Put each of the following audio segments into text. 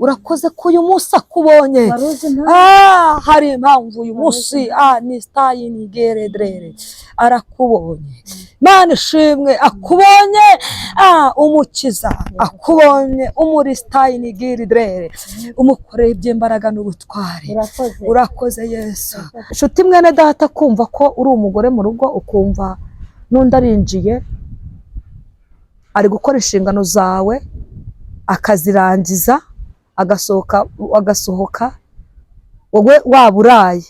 Urakoze ko uyu munsi akubonye. Wari uzi impamvu? Hari impamvu uyu munsi ni sitayini geredrere arakubonye. Imana ishimwe, akubonye, umukiza akubonye, umuri sitayini geredrere, umukoreye iby'imbaraga n'ubutwari. Urakoze. Urakoze Yesu. Inshuti mwene data, kumva ko uri umugore mu rugo, ukumva n'undi arinjiye ari gukora inshingano zawe akazirangiza agasohoka, wowe waba uraye,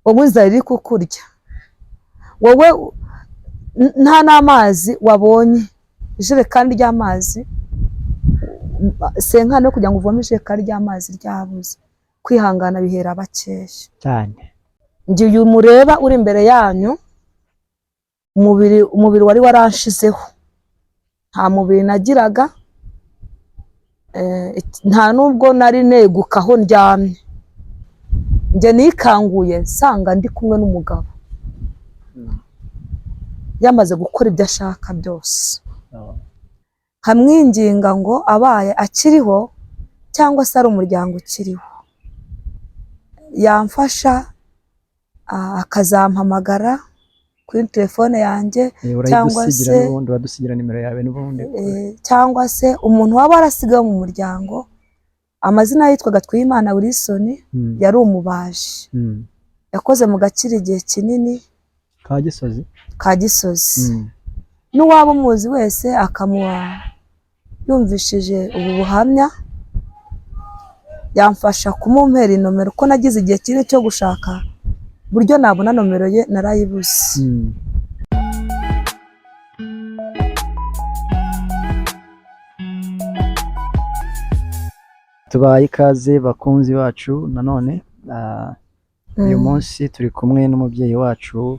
wowe inzara iri kukurya, wowe nta n'amazi wabonye, ijerekani ry'amazi senkani yo kugira ngo uvome ijerekani ry'amazi ryabuze. Kwihangana bihera bakeya. Cyane. Njye uyu mureba uri imbere yanyu, umubiri wari waranshizeho, nta mubiri nagiraga, nta nubwo nari neguka aho ndyamye. Njye nikanguye nsanga ndi kumwe n'umugabo yamaze gukora ibyo ashaka byose, nkamwinginga ngo abaye akiriho cyangwa se ari umuryango ukiriho yamfasha, akazampamagara kuri telefone yanjye cyangwa Urayidusigira se n'ubundi, uradusigira nimero yawe n'ubundi. Cyangwa se umuntu waba warasigaye mu muryango, amazina yitwaga Twimana Wilson, yari umubaji, yakoze mu Gakira igihe kinini. Ka Gisozi. Ka Gisozi. N'uwaba umuzi wese akamuha yumvishije ubu buhamya, yamfasha kumumpera inomero, ko nagize igihe kinini cyo gushaka uburyo nabona nomero ye, narayibuze. Tubaye ikaze bakunzi bacu nanone, uyu munsi turi kumwe n'umubyeyi wacu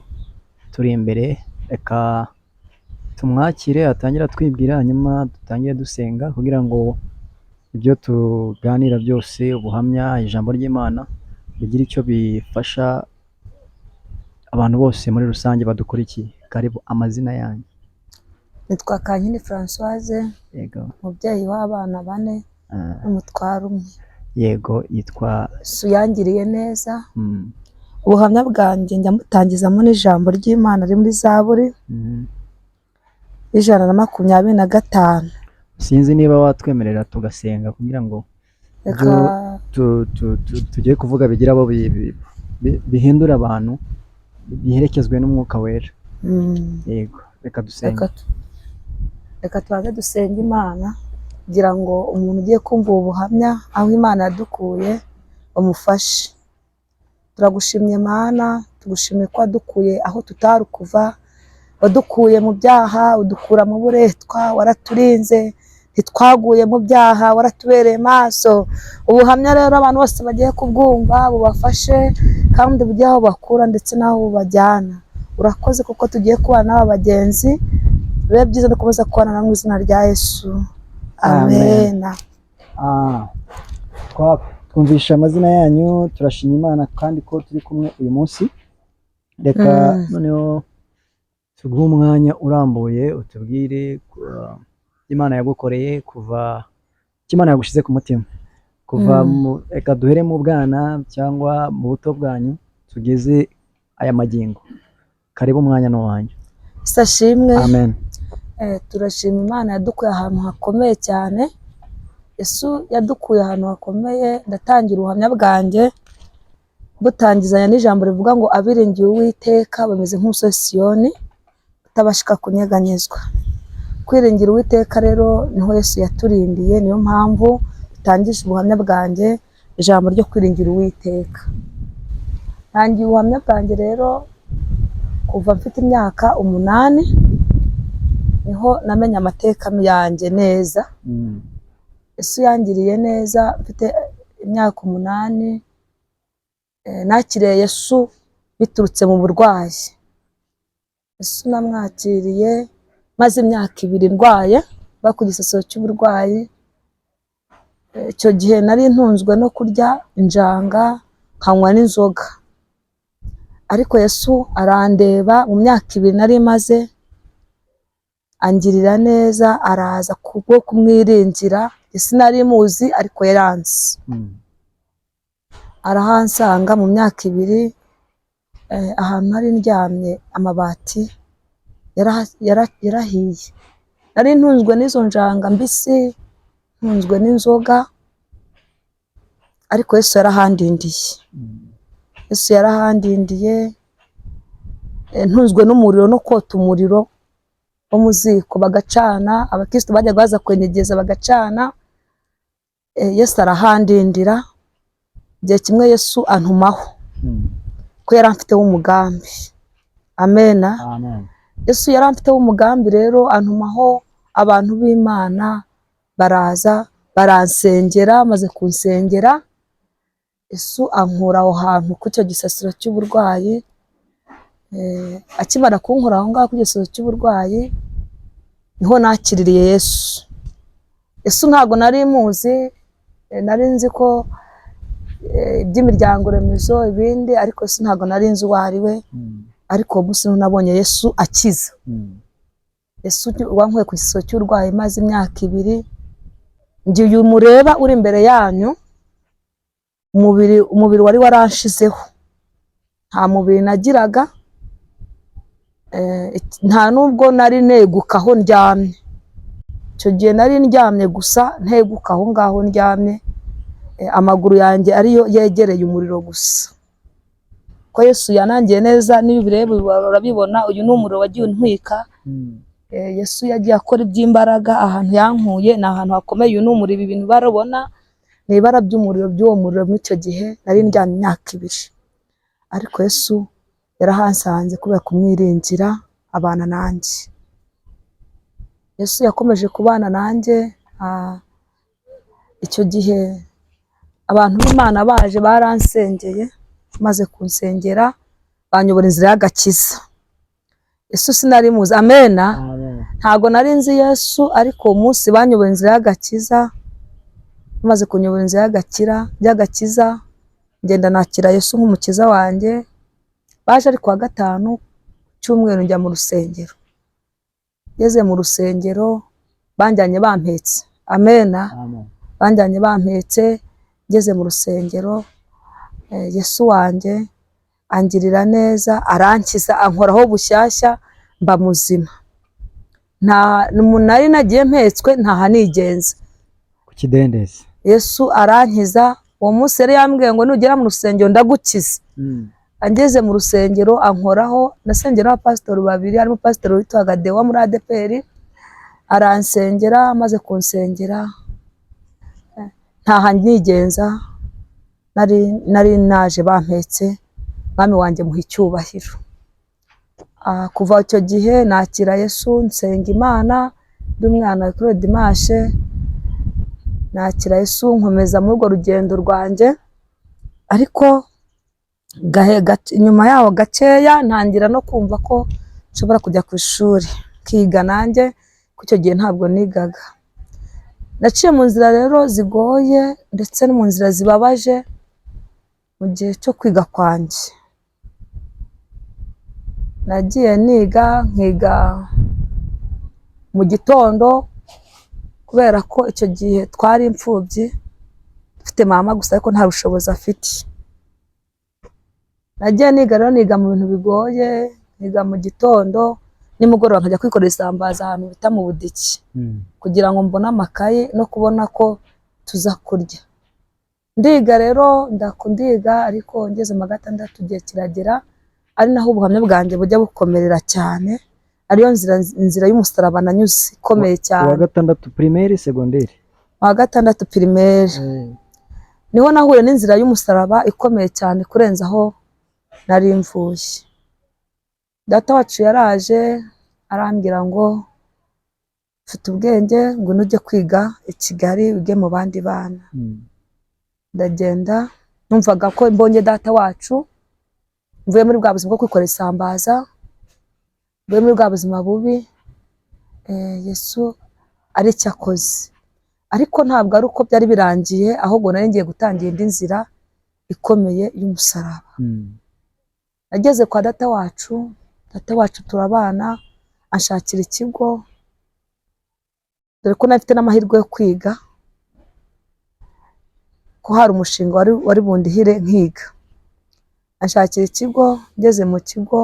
turi imbere. Reka tumwakire atangire atwibwira, hanyuma dutangire dusenga kugira ngo ibyo tuganira byose, ubuhamya, ijambo ry'Imana, bigire icyo bifasha abantu bose muri rusange badukurikiye. Karibu, amazina yanyu? Nitwa Kankindi Françoise, umubyeyi w'abana bane n'umutware umwe. Yego, yitwa Yesu yangiriye neza. Ubuhamya bwanjye njya mutangizamo n'ijambo ry'Imana riri muri Zaburi 125. Sinzi niba watwemerera tugasenga kugira ngo Reka. ibyo tugiye kuvuga bigira abo bihindura abantu, biherekezwe n'umwuka wera. Yego, reka dusenge. Reka tubanze dusenge Imana kugira ngo umuntu ugiye kumva ubu buhamya, aho Imana yadukuye, bamufashe. Turagushimye Mana, tugushimiye ko wadukuye aho tutari kuva, wadukuye mu byaha, udukura mu buretwa, waraturinze ntitwaguye mu byaha, waratubereye maso. Ubuhamya rero abantu bose bagiye kubwumva bubafashe kandi bujye aho bakura ndetse n'aho bubajyana. Urakoze kuko tugiye kubana n'aba bagenzi, bibe byiza dukomeza kubana namwe mu izina rya Yesu, Amen. amen. Twumvishe amazina yanyu, turashima Imana kandi ko turi kumwe uyu munsi. Reka noneho tuguhe umwanya urambuye, utubwire Imana yagukoreye, kuva icyo Imana yagushyize ku mutima kuva reka duhere mu bwana cyangwa mu buto bwanyu tugeze aya magingo. Karibu, umwanya ni uwanyu. Yesu ashimwe. Amen. Turashima Imana yadukuye ahantu hakomeye cyane. Yesu yadukuye ahantu hakomeye. Ndatangira ubuhamya bwanjye butangizanya n'ijambo rivuga ngo abiringiye Uwiteka bameze nk'umusozi Siyoni utabashika kunyeganyezwa. Kwiringira Uwiteka rero niho Yesu yaturindiye, niyo mpamvu dutangije ubuhamya bwanjye ijambo ryo kwiringira Uwiteka. Ntangiye ubuhamya bwanjye rero kuva mfite imyaka 8, niho namenye amateka yanjye neza. Yesu yangiriye neza mfite imyaka 8, nakiriye Yesu biturutse mu burwayi. Yesu namwakiriye maze imyaka 2 ndwaye, mba ku gisasiro cy'uburwayi. Icyo gihe nari ntunzwe no kurya injanga nkanywa n'inzoga, ariko Yesu arandeba mu myaka 2 nari maze, Angirira neza, araza kubwo kumwiringira. Sinari muzi ariko yaranze. Arahansanga mu myaka 2, ahantu nari ndyamye amabati yarahiye. Nari ntunzwe n'izo njanga mbisi, ntunzwe n'inzoga, ariko Yesu yarahandindiye. Yesu yarahandindiye, ntunzwe n'umuriro no kota umuriro wo mu ziko bagacana, abakristo bajyaga baza kwenyegeza bagacana. Yesu arahandindira. Igihe kimwe Yesu antumaho ko yari amfiteho umugambi. Amena. Amen. Yesu yari amfiteho umugambi, rero antumaho abantu b'Imana, baraza baransengera. Maze kunsengera, Yesu ankura aho hantu ku icyo gisasiro cy'uburwayi. Akimara kunkura aho ngaho ku gisasiro cy'uburwayi, niho nakiririye Yesu. Yesu ntabwo nari muzi, nari nzi ko iby'imiryango remezo ibindi, ariko Yesu ntabwo nari nzi uwo ari we. Ariko uwo munsi niho nabonye Yesu akiza. Yesu wankuye ku gisasiro cy'uburwayi maze imyaka 2. Njye uyu mureba uri imbere yanyu, umubiri wari waranshizeho, nta mubiri nagiraga, nta nubwo nari neguka aho ndyamye. Icyo gihe nari ndyamye gusa, nteguka aho ngaho ndyamye, amaguru yanjye ariyo yegereye umuriro gusa. Ko Yesu yanangiye neza, niba ubireba urabibona, uyu ni umuriro wagiye untwika. Yesu yagiye akora iby'imbaraga. Ahantu yankuye ni ahantu hakomeye. Uyu ni umuriro, ibintu barabona ni ibara by'umuriro by'uwo muriro. Muri icyo gihe nari ndyamye imyaka 2, ariko Yesu yarahansanze kubera kumwiringira, abana nanjye. Yesu yakomeje kubana nanjye. Icyo gihe abantu b'Imana baje baransengeye, maze kunsengera banyobora inzira y'agakiza. Yesu sinari muzi. Amena. Amen. Ntabwo nari nzi Yesu, ariko uwo munsi banyoboye inzira y'agakiza. Bamaze kunyobora inzira y'agakiza, ngenda nakira Yesu nk'umukiza wanjye. Baje ari kuwa gatanu, cyumweru njya mu rusengero. Ngeze mu rusengero banjyanye bampetse. Amena. Amen. Banjyanye bampetse. Ngeze mu rusengero, Yesu wanjye angirira neza, arankiza, ankoraho bushyashya, mba muzima. Nta nari nagiye mpetswe, ntaha nigenza Ku kidendezi. Yesu arankiza. Uwo munsi yari yambwiye ngo nugera mu rusengero ndagukiza. Angeze mu rusengero ankoraho. Nasengera n'abapasitori babiri, harimo pasitori witwaga Dewa muri ADEPR, aransengera. Amaze kunsengera, ntaha nigenza. Nari naje bampetse. Mwami wanjye muha icyubahiro. Kuva icyo gihe nakira Yesu, nsenga Imana, ndi umwana wa Claude Dimanche, nakira Yesu, nkomeza muri urwo rugendo rwanjye. Ariko nyuma yaho gakeya ntangira no kumva ko nshobora kujya ku ishuri nkiga nanjye, kuko icyo gihe ntabwo nigaga. Naciye mu nzira rero zigoye ndetse no mu nzira zibabaje mu gihe cyo kwiga kwanjye. Nagiye niga, nkiga mu gitondo, kubera ko icyo gihe twari imfubyi, dufite mama gusa ariko nta bushobozi afite. Nagiye niga rero, niga mu bintu bigoye, niga mu gitondo, nimugoroba nkajya kwikorera isambaza ahantu bita mu Budiki, kugira ngo mbone amakaye no kubona ko tuza kurya. Ndiga rero, ndiga, ariko ngeze mu wa gatandatu igihe kiragera, ari naho ubuhamya bwanjye bujya bukomerera cyane, ariyo nzira y'umusaraba nanyuze ikomeye cyane. Uwa gatandatu primaire, secondaire? Mu wa gatandatu primaire niho nahuye n'inzira y'umusaraba ikomeye cyane kurenza aho nari mvuye. Data wacu yaraje arambwira ngo mfite ubwenge, ngo nujye kwiga i Kigali wige mu bandi bana. Ndagenda, numvaga ko mbonye data wacu, mvuye muri bwa buzima bwo kwikorera isambaza, mvuye muri bwa buzima bubi, Yesu ari icyo akoze. Ariko ntabwo ari uko byari birangiye, ahubwo nari ngiye gutangira indi nzira ikomeye y'umusaraba. Nageze kwa data wacu, data wacu turabana, anshakira ikigo. Dore ko nari mfite n'amahirwe yo kwiga, ko hari umushinga wari bundihire nkiga. Anshakira ikigo, ngeze mu kigo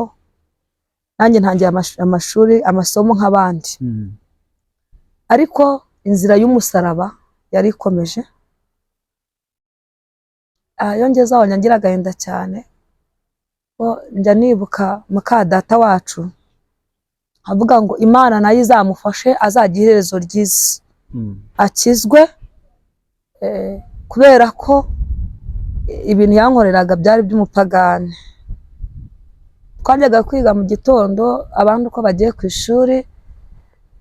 nanjye ntangira amashuri, amasomo nk'abandi. Ariko inzira y'umusaraba yari ikomeje. Iyo ngeze aho njya ngira agahinda cyane, ko njya nibuka muka data wacu avuga ngo Imana nayo izamufashe azagire iherezo ryiza, akizwe, kubera ko ibintu yankoreraga byari by'umupagani. Twajyaga kwiga mu gitondo, abandi uko bagiye ku ishuri,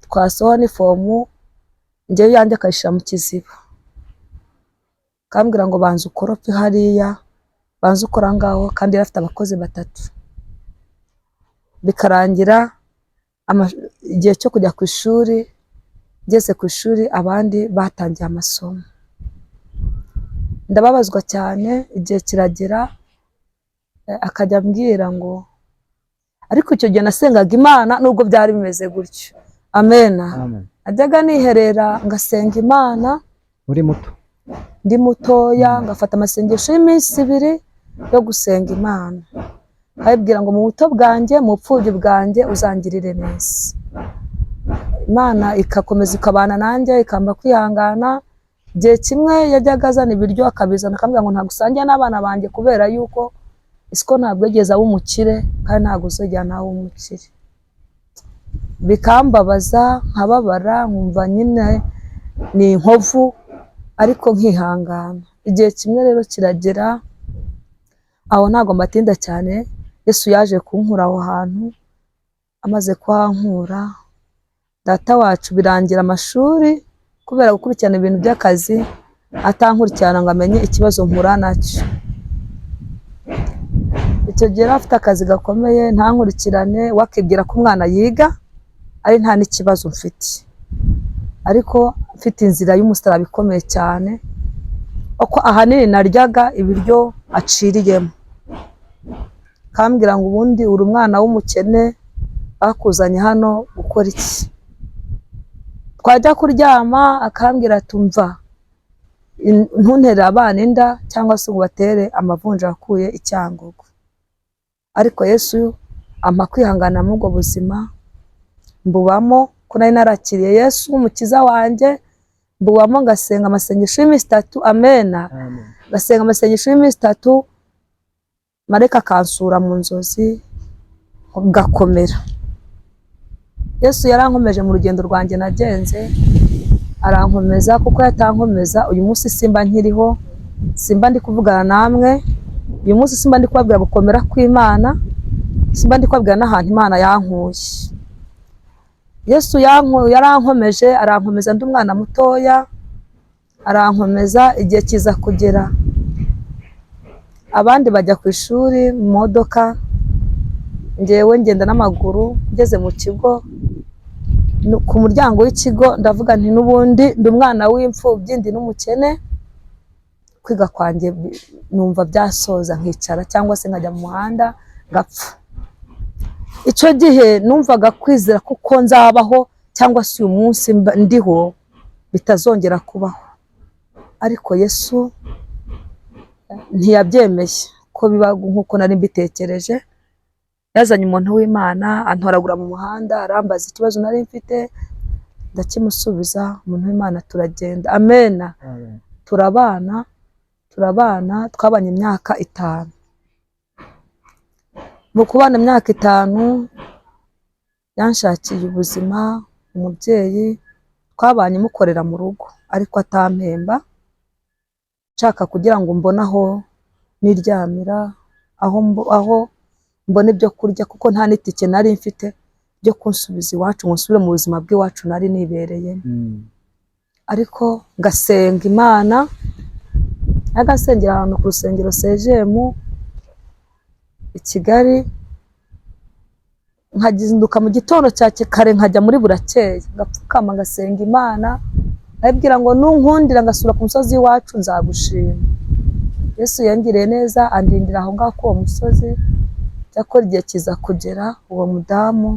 twasohora n'ifomu, njyewe iyanjye akayishyira mu kiziba, akambwira ngo banza ukorope hariya, banza ukore aho ngaho, kandi yari afite abakozi batatu. Bikarangira igihe cyo kujya ku ishuri, ngeze ku ishuri abandi batangiye amasomo. Ndababazwa cyane, igihe kiragera, akajya ambwira ngo, ariko icyo gihe nasengaga Imana nubwo byari bimeze gutyo. Amena. Amen. Najyaga niherera ngasenga Imana. Uri muto? Ndi mutoya, ngafata amasengesho y'iminsi 2 yo gusenga Imana, nkayibwira ngo mu buto bwanjye, mu bupfubyi bwanjye, uzangirire neza. Imana igakomeza ikabana nanjye, ikampa kwihangana. Igihe kimwe yajyaga azana ibiryo akabizana, akambwira ngo ntabwo usangiye n'abana banjye, kubera yuko isiko ntabwo yigeze aba umukire, kandi ntabwo uzajya nawe umukire. Bikambabaza, nkababara, nkumva nyine ni inkovu, ariko nkihangana. Igihe kimwe rero kiragera, aho ntabwo mbatinda cyane, Yesu yaje kunkura aho hantu. Amaze kuhankura, data wacu birangira amashuri kubera gukurikirana ibintu by'akazi, atankurikirana ngo amenye ikibazo mpura nacyo. Icyo gihe yari afite akazi gakomeye, ntankurikirane, wakibwira ko umwana yiga ari nta n'ikibazo mfite, ariko mfite inzira y'umusaraba ikomeye cyane, uko ahanini naryaga ibiryo aciriyemo. Kambwira ngo ubundi uri umwana w'umukene, bakuzanye hano gukora iki? Twajya kuryama akambwira ati umva, ntuntere abana inda cyangwa se ngo batere amavunja wakuye i Cyangugu. Ariko Yesu ampa kwihangana muri ubwo buzima mbubamo, ko nari narakiriye Yesu nk'umukiza wanjye, mbubamo ngasenga amasengesho y'iminsi 3. Amena. Amen. Ngasenga amasengesho y'iminsi 3, marayika akansura mu nzozi ngakomera. Yesu yarankomeje mu rugendo rwanjye nagenze, arankomeza, kuko yatankomeza uyu munsi simba nkiriho, simba ndi kuvugana namwe uyu munsi, simba ndi kubabwira gukomera kw'Imana, simba ndi kubabwira n'ahantu Imana yankuye. Yesu yarankomeje, arankomeza ndi umwana mutoya, arankomeza. Igihe kiza kugera, abandi bajya ku ishuri mu modoka, njyewe ngenda n'amaguru. Ngeze mu kigo, ku muryango w'ikigo ndavuga nti n'ubundi ndi umwana w'imfubyi, ndi n'umukene, kwiga kwanjye numva byasoza nkicara cyangwa se nkajya mu muhanda ngapfa. Icyo gihe numvaga kwizera kuko nzabaho cyangwa se uyu munsi ndiho bitazongera kubaho, ariko Yesu ntiyabyemeye ko biba nk'uko nari mbitekereje. Yazanye umuntu w'Imana antoragura mu muhanda, arambaza ikibazo nari mfite, ndakimusubiza. Umuntu w'Imana turagenda. Amena. Amen. Turabana, twabanye imyaka 5. Mu kubana imyaka 5 yanshakiye ubuzima, umubyeyi twabanye mukorera mu rugo ariko atampemba, nshaka kugira ngo mbone aho niryamira, aho mbona ibyo kurya, kuko nta n'itike nari mfite ryo kunsubiza iwacu ngo nsubire mu buzima bw'iwacu nari nibereyemo. Ariko ngasenga Imana, nagasengera ahantu ku rusengero sejemu i Kigali, nkazinduka mu gitondo cya kare nkajya muri burakeye, ngapfukama ngasenga Imana, nkayibwira ngo nunkundira ngasubira ku musozi w'iwacu nzagushima. Yesu yangiriye neza andindira aho ngaho kuri uwo musozi. Cyakora igihe kiza kugera uwo mudamu,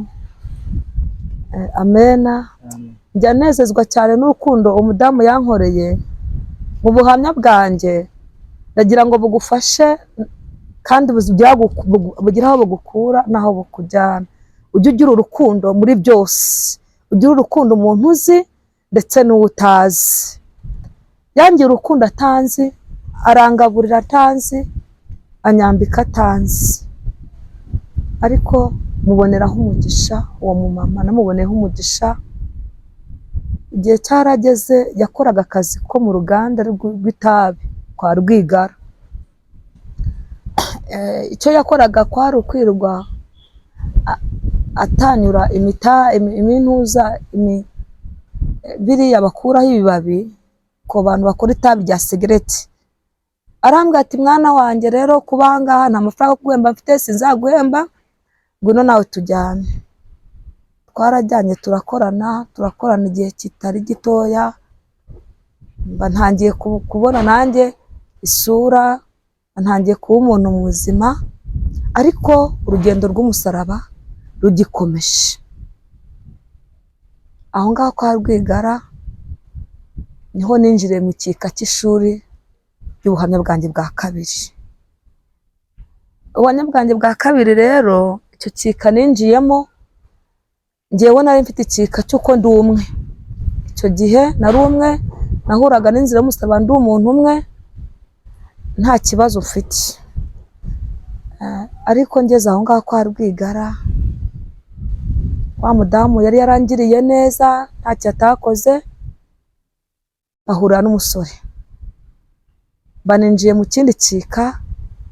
amena. Amen. Njya nezezwa cyane n'urukundo umudamu yankoreye. Mu buhamya bwanjye ndagira ngo bugufashe kandi bugire aho bugukura n'aho bukujyana. Ujye ugira urukundo muri byose, ugire urukundo umuntu uzi ndetse n'uwo utazi. Yangira urukundo atanzi, arangaburira atanzi, anyambika atanzi, ariko muboneraho umugisha. Uwo mumama namuboneyeho umugisha. Igihe cyarageze, yakoraga akazi ko mu ruganda rw'itabi kwa Rwigara. Icyo yakoraga kwari ukwirirwa atanyura imintuza biriya bakuraho ibibabi ku bantu bakora itabi rya sigareti. Arambwira ati: "Mwana wanjye, rero kuba aha ngaha nta mafaranga yo kuguhemba mfite, sinzaguhemba, ngwino nawe tujyane." Twarajyanye, turakorana, turakorana igihe kitari gitoya, mba ntangiye kubona nanjye isura, ntangiye kuba umuntu muzima, ariko urugendo rw'umusaraba rugikomeje. Aho ngaho kwa Rwigara niho ninjiriye mu cyika cy'ishuri ry'ubuhamya bwanjye bwa kabiri. Ubuhamya bwanjye bwa kabiri rero, icyo cyika ninjiyemo, njyewe nari mfite icyika cy'uko ndi umwe. Icyo gihe nari umwe, nahuraga n'inzira y'umusaraba ndi umuntu umwe, nta kibazo mfite. Ariko ngeze aho ngaho kwa Rwigara, wa mudamu yari yarangiriye neza, ntacyo atakoze, ahura n'umusore, baninjiye mu kindi cyika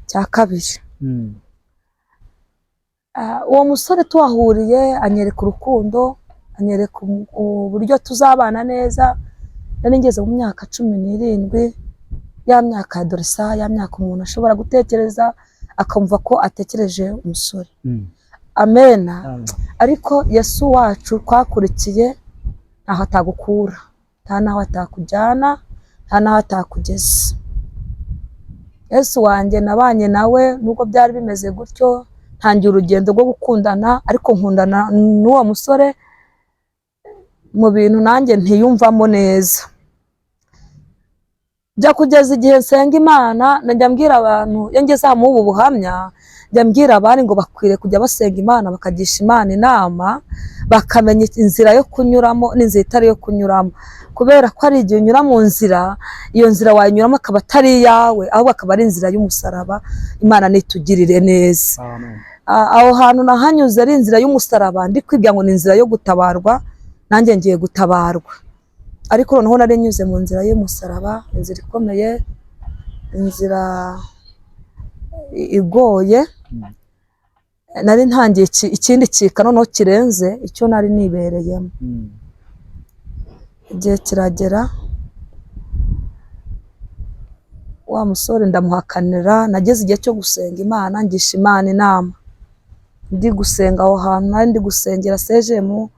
cya kabiri. Uwo musore tuhahuriye anyereka urukundo, anyereka uburyo tuzabana neza. Nari ngeze mu myaka 17, ya myaka ya adolescence, ya myaka umuntu ashobora gutekereza akumva ko atekereje umusore. Amena. Amen. Ariko Yesu wacu twakurikiye ntaho atagukura, nta n'aho atakujyana, nta n'aho atakugeza. Yesu wanjye nabanye nawe nubwo byari bimeze gutyo, ntangiye urugendo rwo gukundana, ariko nkundana n'uwo musore mu bintu nanjye ntiyumvamo neza. Njya kugeza igihe nsenga Imana, njya mbwira abantu iyo ngeze aha muri ubu buhamya, njya mbwira abandi ngo bakwiriye kujya basenga Imana, bakagisha Imana inama, bakamenya inzira yo kunyuramo n'inzira itari iyo kunyuramo, kubera ko hari igihe unyura mu nzira, iyo nzira wayinyuramo akaba atari iyawe, ahubwo akaba ari inzira y'umusaraba. Imana nitugirire neza. Amen. Aho hantu nahanyuze ari inzira y'umusaraba, ndi kwibwira ngo ni inzira yo gutabarwa, nanjye ngiye gutabarwa, ariko noneho nari nyuze mu nzira y'umusaraba, inzira ikomeye, inzira igoye. Nari ntangiye ikindi cyika noneho kirenze icyo nari nibereyemo. Igihe kiragera, wa musore ndamuhakanira. Nageze igihe cyo gusenga Imana, ngisha Imana inama. Ndi gusenga aho hantu nari ndi gusengera sejemu,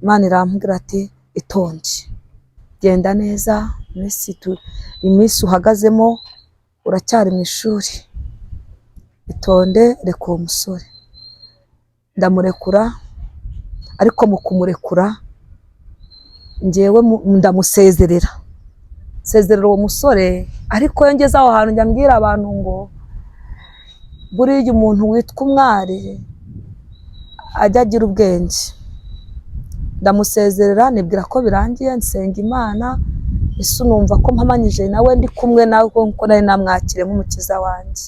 Imana irambwira ati: "Itonde, genda neza, iminsi uhagazemo uracyari mu ishuri, itonde, reka uwo musore." Ndamurekura, ariko mu kumurekura njyewe ndamusezerera, nsezerera uwo musore. Ariko iyo ngeze aho hantu njya mbwira abantu ngo buriya umuntu witwa umwari ajya agira ubwenge. Ndamusezerera, nibwira ko birangiye, nsenga Imana. Ese numva ko mpamanyije nawe, ndi kumwe nawe kuko nari namwakiriye nk'umukiza wanjye,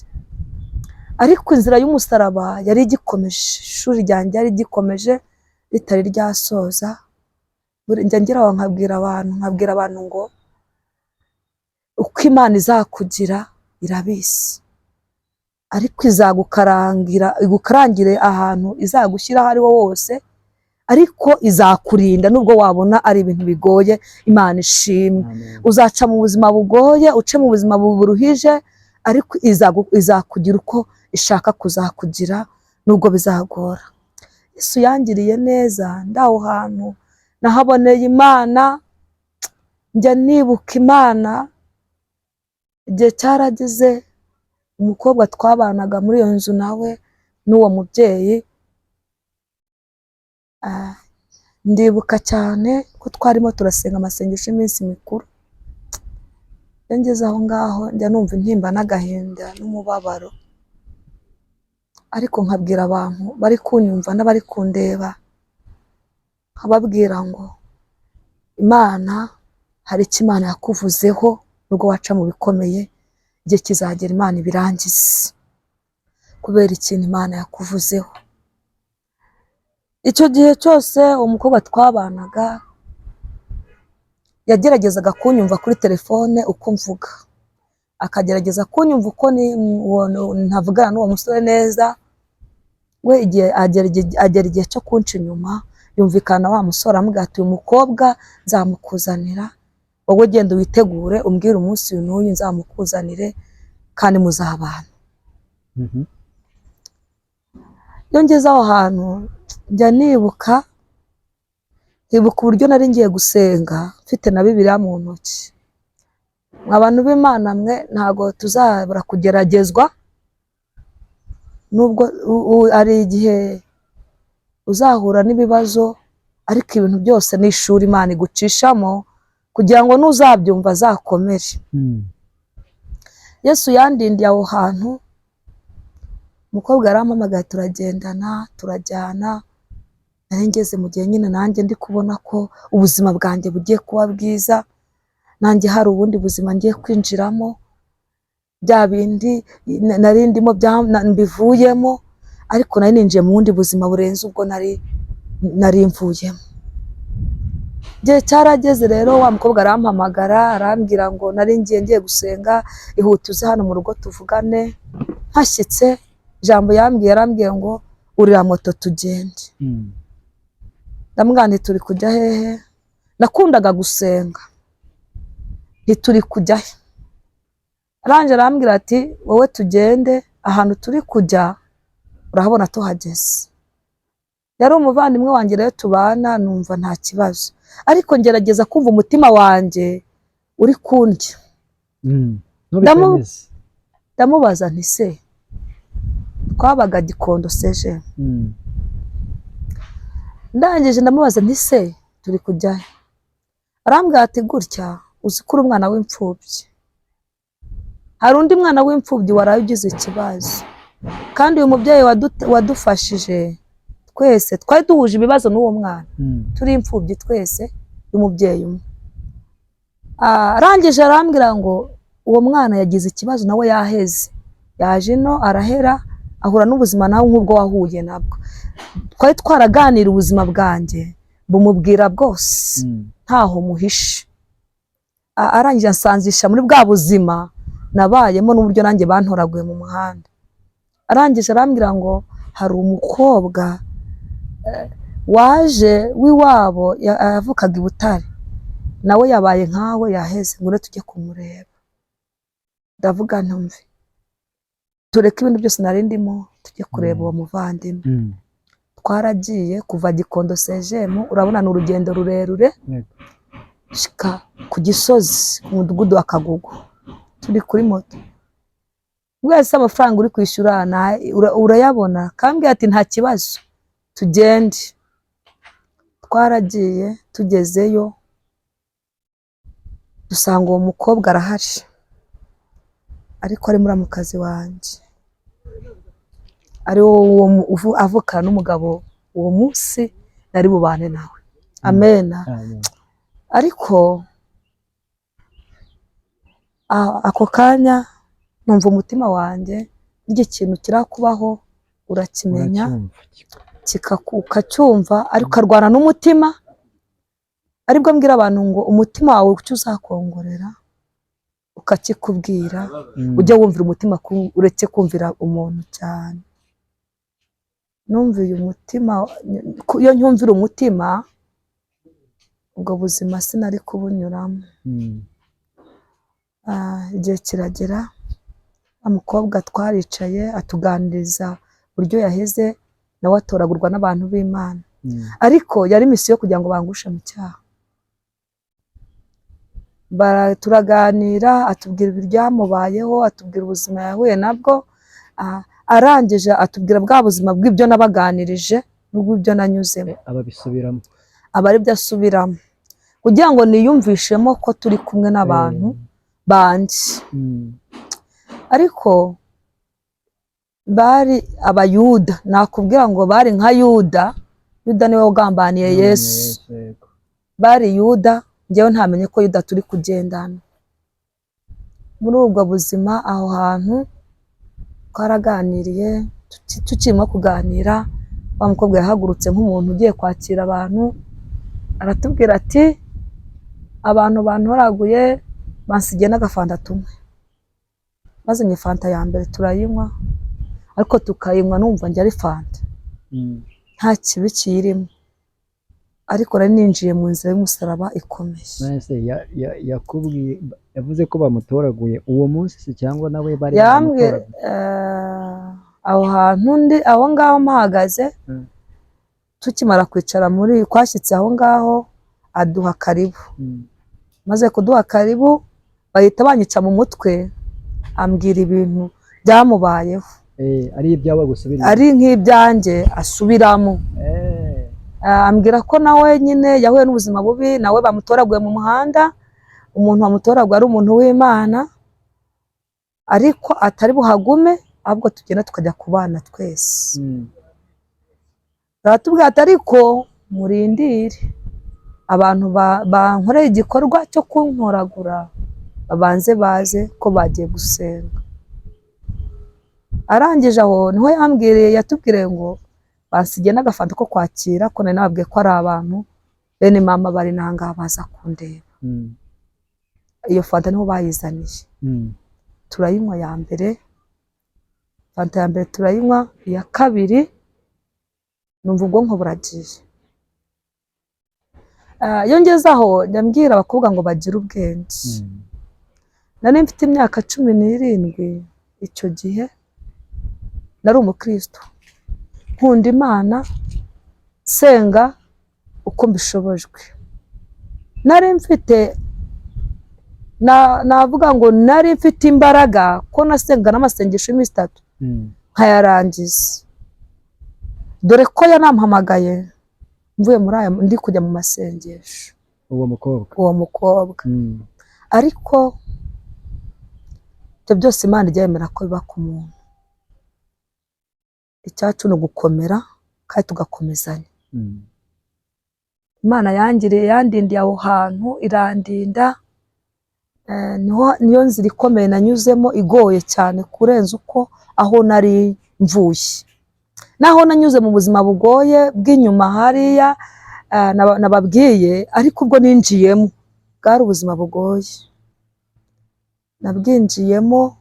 ariko inzira y'umusaraba yari igikomeje, ishuri ryanjye yari rigikomeje ritari ryasoza. Njya ngira aho nkabwira abantu ngo uko Imana izakugira irabizi, ariko izagukarangira, igukarangire ahantu izagushyira aho ariho hose, ariko izakurinda nubwo wabona ari ibintu bigoye. Imana ishimwe. Amen. Uzaca mu buzima bugoye, uce mu buzima buruhije, ariko izakugira uko ishaka kuzakugira nubwo bizagora. Yesu yangiriye neza. Ndaho hantu nahaboneye Imana, njya nibuka Imana. Igihe cyarageze, umukobwa twabanaga muri iyo nzu nawe n'uwo mubyeyi, Ndibuka cyane ko twarimo turasenga amasengesho y'iminsi mikuru. Iyo ngeze aho ngaho njya numva intimba n'agahinda n'umubabaro, ariko nkabwira abantu bari kunyumva n'abari kundeba, nkababwira ngo Imana, hari icyo Imana yakuvuzeho, nubwo waca mu bikomeye, igihe kizagera Imana ibirangize kubera ikintu Imana yakuvuzeho. Icyo gihe cyose uwo mukobwa twabanaga yageragezaga kunyumva kuri telefone uko mvuga, akagerageza kunyumva uko ntavugana n'uwo musore neza. We igihe agera igihe cyo kunca inyuma, yumvikana na wa musore, amubwira ati uyu mukobwa nzamukuzanira, wowe genda witegure umbwire umunsi uyu n'uyu nzamukuzanire kandi muzabana. Iyo ngeze aho hantu njya nibuka, nkibuka uburyo nari ngiye gusenga mfite na Bibiliya mu ntoki. Mwa bantu b'Imana mwe, ntabwo tuzabura kugeragezwa, nubwo hari igihe uzahura n'ibibazo, ariko ibintu byose ni ishuri Imana igucishamo kugira ngo n'uzabyumva azakomere. Yesu yandindiye aho hantu. Umukobwa yarampamagaye turagendana, turajyana. Nari ngeze mu gihe nyine nanjye ndi kubona ko ubuzima bwanjye bugiye kuba bwiza, nanjye hari ubundi buzima ngiye kwinjiramo, bya bindi nari ndimo mbivuyemo, ariko nari ninjiye mu bundi buzima burenze ubwo nari mvuyemo. Igihe cyarageze rero, wa mukobwa arampamagara, arambwira ngo nari ngiye gusenga, ihute uze hano mu rugo tuvugane. Mpashyitse, ijambo yambwiye, yarambwiye ngo urira moto tugende. Ndamubwira nti turi kujya hehe? Nakundaga gusenga. Ntituri kujya he? Arangije arambwira ati wowe tugende, ahantu turi kujya urahabona tuhageze. Yari umuvandimwe wanjye rero tubana, numva nta kibazo, ariko ngerageza kumva umutima wanjye uri kundya. Ntubikwemeze. Ndamubaza nti se twabaga Gikondo seje. Ndangije ndamubaza nti se turi kujya he? Arambwira ati gutya uzi ko uri umwana w'imfubyi, hari undi mwana w'imfubyi waraye ugize ikibazo, kandi uyu mubyeyi wadufashije twese twari duhuje ibibazo n'uwo mwana, turi imfubyi twese y'umubyeyi umwe. Arangije arambwira ngo uwo mwana yagize ikibazo nawe yaheze, yaje ino arahera, ahura n'ubuzima nawe nk'ubwo wahuye nabwo. Twari twaraganira ubuzima bwanjye bumubwira bwose, ntaho muhishe. Arangije ansanzisha muri bwa buzima nabayemo n'uburyo nanjye bantoraguye mu muhanda. Arangije arambwira ngo hari umukobwa waje w'iwabo, yavukaga i Butare, nawe yabaye nkawe yaheze, ngo tujye kumureba. Ndavuga ntumve, tureke ibintu byose nari ndimo tujye kureba uwo muvandimwe. Twaragiye kuva Gikondo sejemu, urabona ni urugendo rurerure, shika ku Gisozi ku mudugudu wa Kagugu, turi kuri moto. Mwese amafaranga uri kwishyura urayabona? Kambwira ati nta kibazo tugende. Twaragiye, tugezeyo dusanga uwo mukobwa arahari, ariko ari muramukazi wanjye, ari wo avukana n'umugabo uwo munsi nari bubane nawe. Amena. Amen. Ariko ako kanya numva umutima wanjye, burya ikintu kirakubaho urakimenya, Uracyumva. ukacyumva, ariko ukarwana n'umutima. Aribwo mbwira abantu ngo umutima wawe icyo uzakongorera ukakikubwira, ujye wumvira umutima, ureke kumvira umuntu cyane. Numviye umutima, iyo ncyumvira umutima ubwo buzima sinari kubunyuramo. Igihe kiragera, wa mukobwa twaricaye atuganiriza uburyo yaheze, nawe atoragurwa n'abantu b'Imana, ariko yari misiyo kugira ngo bangushe mu cyaha. Turaganira, atubwira ibyamubayeho, atubwira ubuzima yahuye nabwo, arangije atubwira bwa buzima bw'ibyo nabaganirije n'ubw'ibyo nanyuzemo. Ababisubiramo. Aba aribyo asubiramo kugira ngo niyumvishemo ko turi kumwe n'abantu banjye. Ariko bari Abayuda, nakubwira ngo bari nka Yuda. Yuda niwe wagambaniye Yesu. Yego. Bari Yuda, njyewe ntamenye ko Yuda turi kugendana muri ubwo buzima. Aho hantu twaraganiriye, tukirimo kuganira, wa mukobwa yahagurutse nk'umuntu ugiye kwakira abantu, aratubwira ati: "Abantu bantoraguye bansigiye n'agafanta tumwe." Bazanye fanta ya mbere turayinywa, ariko tukayinywa numva njye ari fanta, nta kibi kiyirimo, ariko nari ninjiye mu nzira y'umusaraba ikomeye. None se yakubwiye, yavuze ko bamutoraguye uwo munsi se, cyangwa nawe bari Yambwiye baramutoraguye? Aho hantu ndi, aho ngaho mpahagaze, tukimara kwicara muri twashyitse aho ngaho, aduha karibu. Maze kuduha karibu, bahita banyica mu mutwe, ambwira ibintu byamubayeho. Ari ibyawe gusubira? Ari nk'ibyanjye asubiramo. Ambwira ko nawe nyine yahuye n'ubuzima bubi, nawe bamutoraguye mu muhanda, umuntu wamutoraguye ari umuntu w'Imana, ariko atari buhagume, ahubwo tugenda tukajya kubana twese. Aratubwira ati: "Ariko murindire abantu bankoreye igikorwa cyo kuntoragura babanze baze, ko bagiye gusenga." Arangije aho niho yambwiriye, yatubwiriye ngo bansigiye n'agafanta ko kwakira, ko nari nababwiye ko ari abantu bene mama bari nangaha baza kundeba. Iyo fanta niho bayizaniye. Turayinywa ya mbere, fanta ya mbere turayinywa, iya kabiri numva ubwonko buragiye. Iyo ngeze aho njya mbwira abakobwa ngo bagire ubwenge. Nari mfite imyaka 17 icyo gihe, nari umukristo, nkunda Imana, nsenga uko mbishobojwe. Nari mfite navuga ngo nari mfite imbaraga, ko nasenga n'amasengesho y'iminsi 3 nkayarangiza, dore ko yanampamagaye mvuye muri aya ndi kujya mu masengesho. Uwo mukobwa? Uwo mukobwa. Ariko ibyo byose Imana ijya yemera ko biba ku muntu. Icyacu ni ugukomera kandi tugakomezanya. Imana yangiriye, yandindiye aho hantu, irandinda. Niho niyo nzira ikomeye nanyuzemo, igoye cyane kurenza uko aho nari mvuye, naho nanyuze mu buzima bugoye bw'inyuma hariya, nababwiye, ariko ubwo ninjiyemo bwari ubuzima bugoye nabwinjiyemo.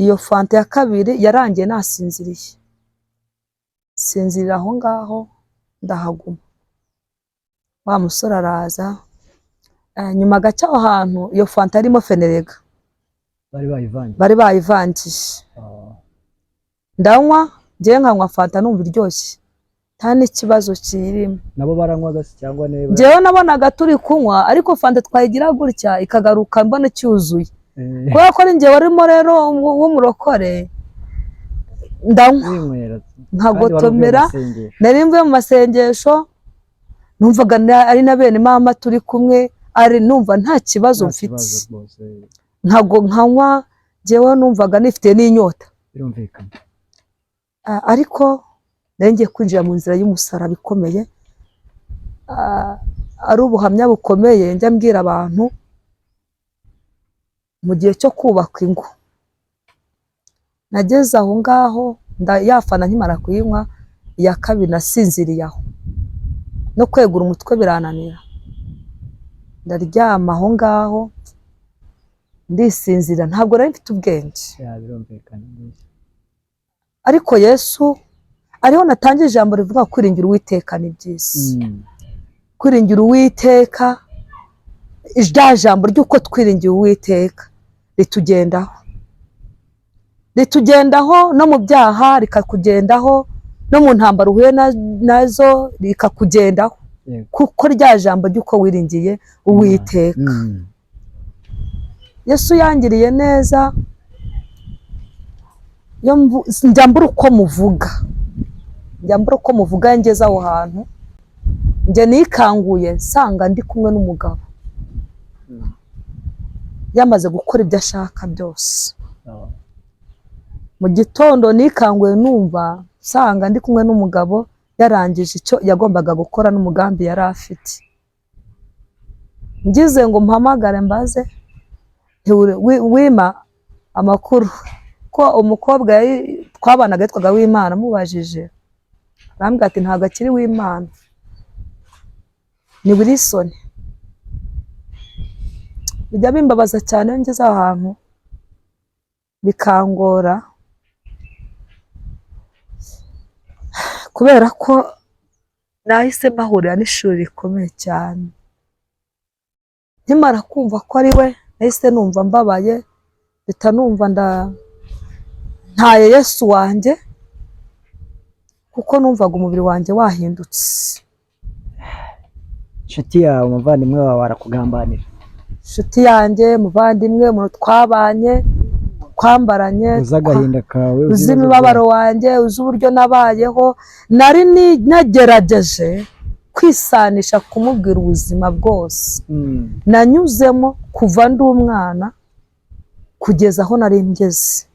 Iyo fanta ya kabiri yarangiye nasinziriye, sinzirira aho ngaho, ndahaguma. Wa musore araza, nyuma gace aho hantu iyo fanta yarimo Phenergan. Bari bayivangiye? Bari bayivangiye. Ndanywa, njyewe nkanywa fanta numva iryoshye, nta n'ikibazo kiyirimo. Nabo baranywaga se, cyangwa niba? Njyewe nabonaga turi kunywa, ariko fanta twayigira gutya ikagaruka mbona cyuzuye. Kubera ko ari njye warimo rero w'umurokore, ndanywa, winywera nkagotomera. Kandi wari uvuye mu masengesho. Nari mvuye mu masengesho, numvaga ari na bene mama turi kumwe, ari numva nta kibazo Nta mfite. kibazo rwose. Ntago nkanywa, njyewe numvaga nifitiye n'inyota. Birumvikana. Ariko nari ngiye kwinjira mu nzira y'umusaraba ikomeye. Ari ubuhamya bukomeye njya mbwira abantu mu gihe cyo kubaka ingo. Nageze aho ngaho yafana, nkimara kuyinywa iya kabiri nasinziriye aho, no kwegura umutwe birananira, ndaryama aho ngaho ndisinzira, ntabwo nari mfite ubwenge. Yeah, birumvikana rwose. Ariko Yesu ariho natangiye ijambo rivuga kwiringira Uwiteka ni byiza. Kwiringira Uwiteka, rya jambo ry'uko twiringiye Uwiteka ritugendaho, ritugendaho no mu byaha, rikakugendaho no mu ntambara uhuye nazo, rikakugendaho. Kuko rya jambo ry'uko wiringiye Uwiteka. Yesu yangiriye neza. Iyo njya mbura uko muvuga, njya mbura uko muvuga iyo ngeze aho hantu. Njye nikanguye nsanga ndi kumwe n'umugabo yamaze gukora ibyo ashaka byose. Mu gitondo nikanguye numva nsanga ndi kumwe n'umugabo yarangije icyo yagombaga gukora n'umugambi yari afite. Ngize ngo mpamagare mbaze wima amakuru ko umukobwa twabanaga yitwaga Wimana, mubajije arambwira ati ntabwo akiri Wimana, ni Wilson. Bijya bimbabaza cyane iyo ngeze aho hantu bikangora, kubera ko nahise mpahurira n'ishuri rikomeye cyane. Nkimara kumva ko ari we, nahise numva mbabaye, mpita numva ntaye Yesu wanjye, kuko numvaga umubiri wanjye wahindutse. Inshuti yawe, umuvandimwe wawe arakugambanira. Inshuti yanjye, muvandimwe, umuntu twabanye, twambaranye, uzi agahinda kawe, uzi imibabaro wanjye, uzi uburyo nabayeho, nari nagerageje kwisanisha kumubwira ubuzima bwose nanyuzemo kuva ndi umwana kugeza aho nari ngeze,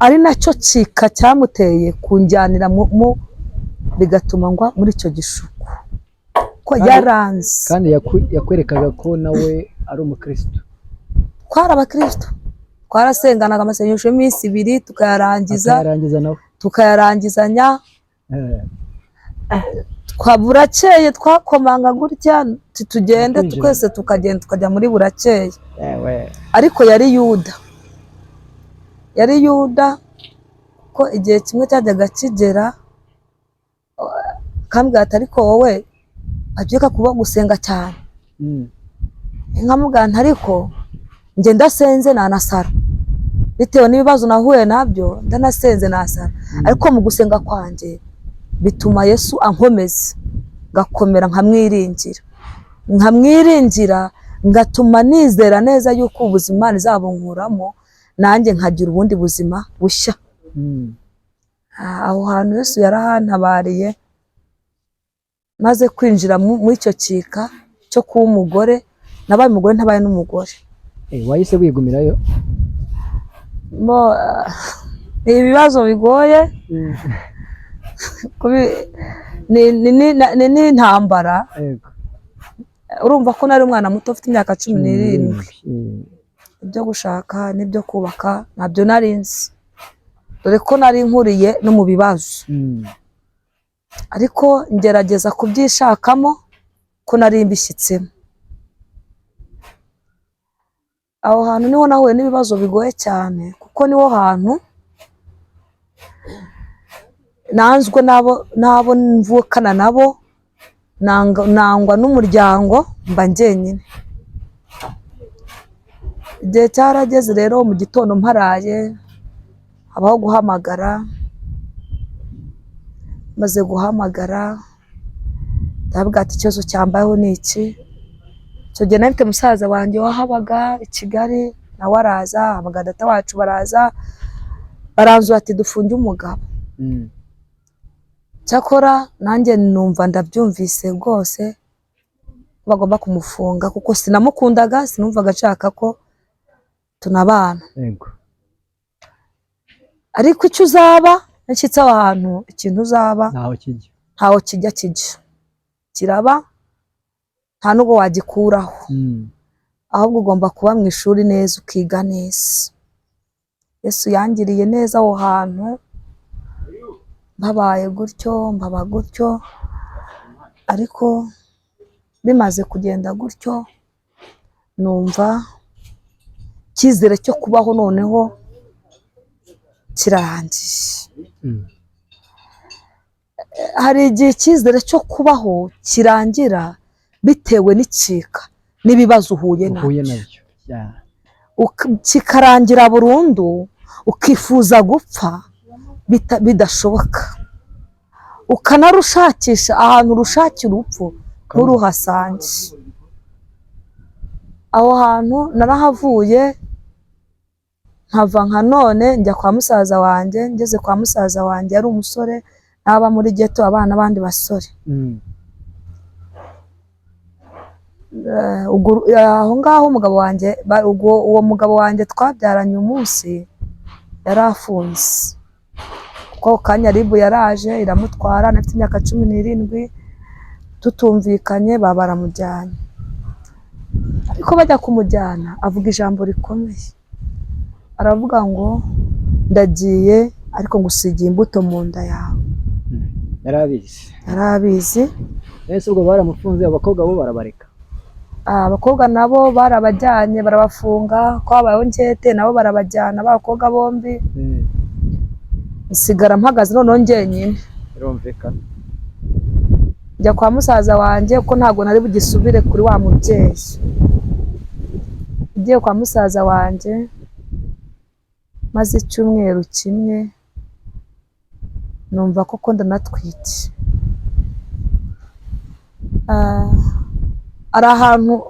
ari nacyo kika cyamuteye kunjyanira mu bigatuma ngwa muri icyo gishuko ko yaranze. Kandi yakwerekaga ko nawe ari umukristo. Twari abakristo, twarasenganaga amasengesho y'iminsi ibiri tukayarangiza, akayarangiza nawe, tukayarangizanya. Burakeye twakomanga gutya tugende twese tukagenda tukajya muri burakeye. Ariko yari Yuda, yari Yuda, ko igihe kimwe cyajyaga kigera akambwira ati ariko wowe abyuka kuba gusenga cyane, nkamubwira nti ariko njye ndasenze nanasara bitewe n'ibibazo nahuye nabyo, ndanasenze nasara, ariko mu gusenga kwanjye bituma Yesu ankomeza ngakomera, nkamwiringira ngatuma nizera neza yuko ubuzima Imana izabunkuramo nanjye nkagira ubundi buzima bushya. Aho hantu Yesu yarahantabariye, maze kwinjira muri icyo kika cyo kuba umugore, nabaye umugore ntabaye n'umugore. Wahise wigumirayo? Ni ibibazo bigoye, ni n'intambara. Urumva ko nari umwana muto ufite imyaka 17, ibyo gushaka n'ibyo kubaka ntabyo nari nzi, dore ko nari nkuriye no mu bibazo, ariko ngerageza kubyishakamo ko nari mbishyitsemo. Aho hantu niho nahuye n'ibibazo bigoye cyane, kuko niho hantu nanzwe n'abo mvukana nabo, nangwa n'umuryango, mba njyenyine. Igihe cyarageze rero mu gitondo mparaye, habaho guhamagara, maze guhamagara ndababwira ati ikibazo cyambayeho ni iki. Icyo gihe nari mfite musaza wanjye wahabaga i Kigali, nawe araza, ahamagara data wacu baraza, baranzura ati dufunge umugabo. Cyakora nanjye numva ndabyumvise rwose bagomba kumufunga, kuko sinamukundaga, sinumvaga nshaka ko tunabana. Ariko icyo uzaba nshyitse aho hantu, ikintu uzaba ntaho kijya kiraba, nta nubwo wagikuraho, ahubwo ugomba kuba mu ishuri neza ukiga neza. Yesu yangiriye neza aho hantu, mbabaye gutyo mbaba gutyo, ariko bimaze kugenda gutyo numva icyizere cyo kubaho noneho kirangiye. Hari igihe icyizere cyo kubaho kirangira bitewe n'ikika n'ibibazo uhuye nabyo, kikarangira burundu, ukifuza gupfa bidashoboka, ukanarushakisha ahantu urushakira urupfu nturuhasange. Aho hantu narahavuye nkava nka none njya kwa musaza wanjye. Ngeze kwa musaza wanjye yari umusore Naba muri ghetto abana n'abandi basore. Aho ngaho umugabo wanjye uwo mugabo wanjye twabyaranye umunsi yari afunze, kuko ako kanya RIB yaraje iramutwara, nafite imyaka 17, tutumvikanye baba baramujyanye. Ariko bajya kumujyana avuga ijambo rikomeye, aravuga ngo ndagiye ariko ngusigiye imbuto mu nda yawe. Yari abizi? Yari abizi. Ese ubwo baramufunze, abakobwa bo barabareka? Abakobwa nabo barabajyanye barabafunga, ko habayeho enquête, nabo barabajyana b'abakobwa bombi, nsigara mpagaze noneho njyenyine. Birumvikana. Njya kwa musaza wanjye kuko ntabwo nari bugisubire kuri wa mubyeyi. Ngiye kwa musaza wanjye maze icyumweru kimwe numva koko ndanatwite. Hari ahantu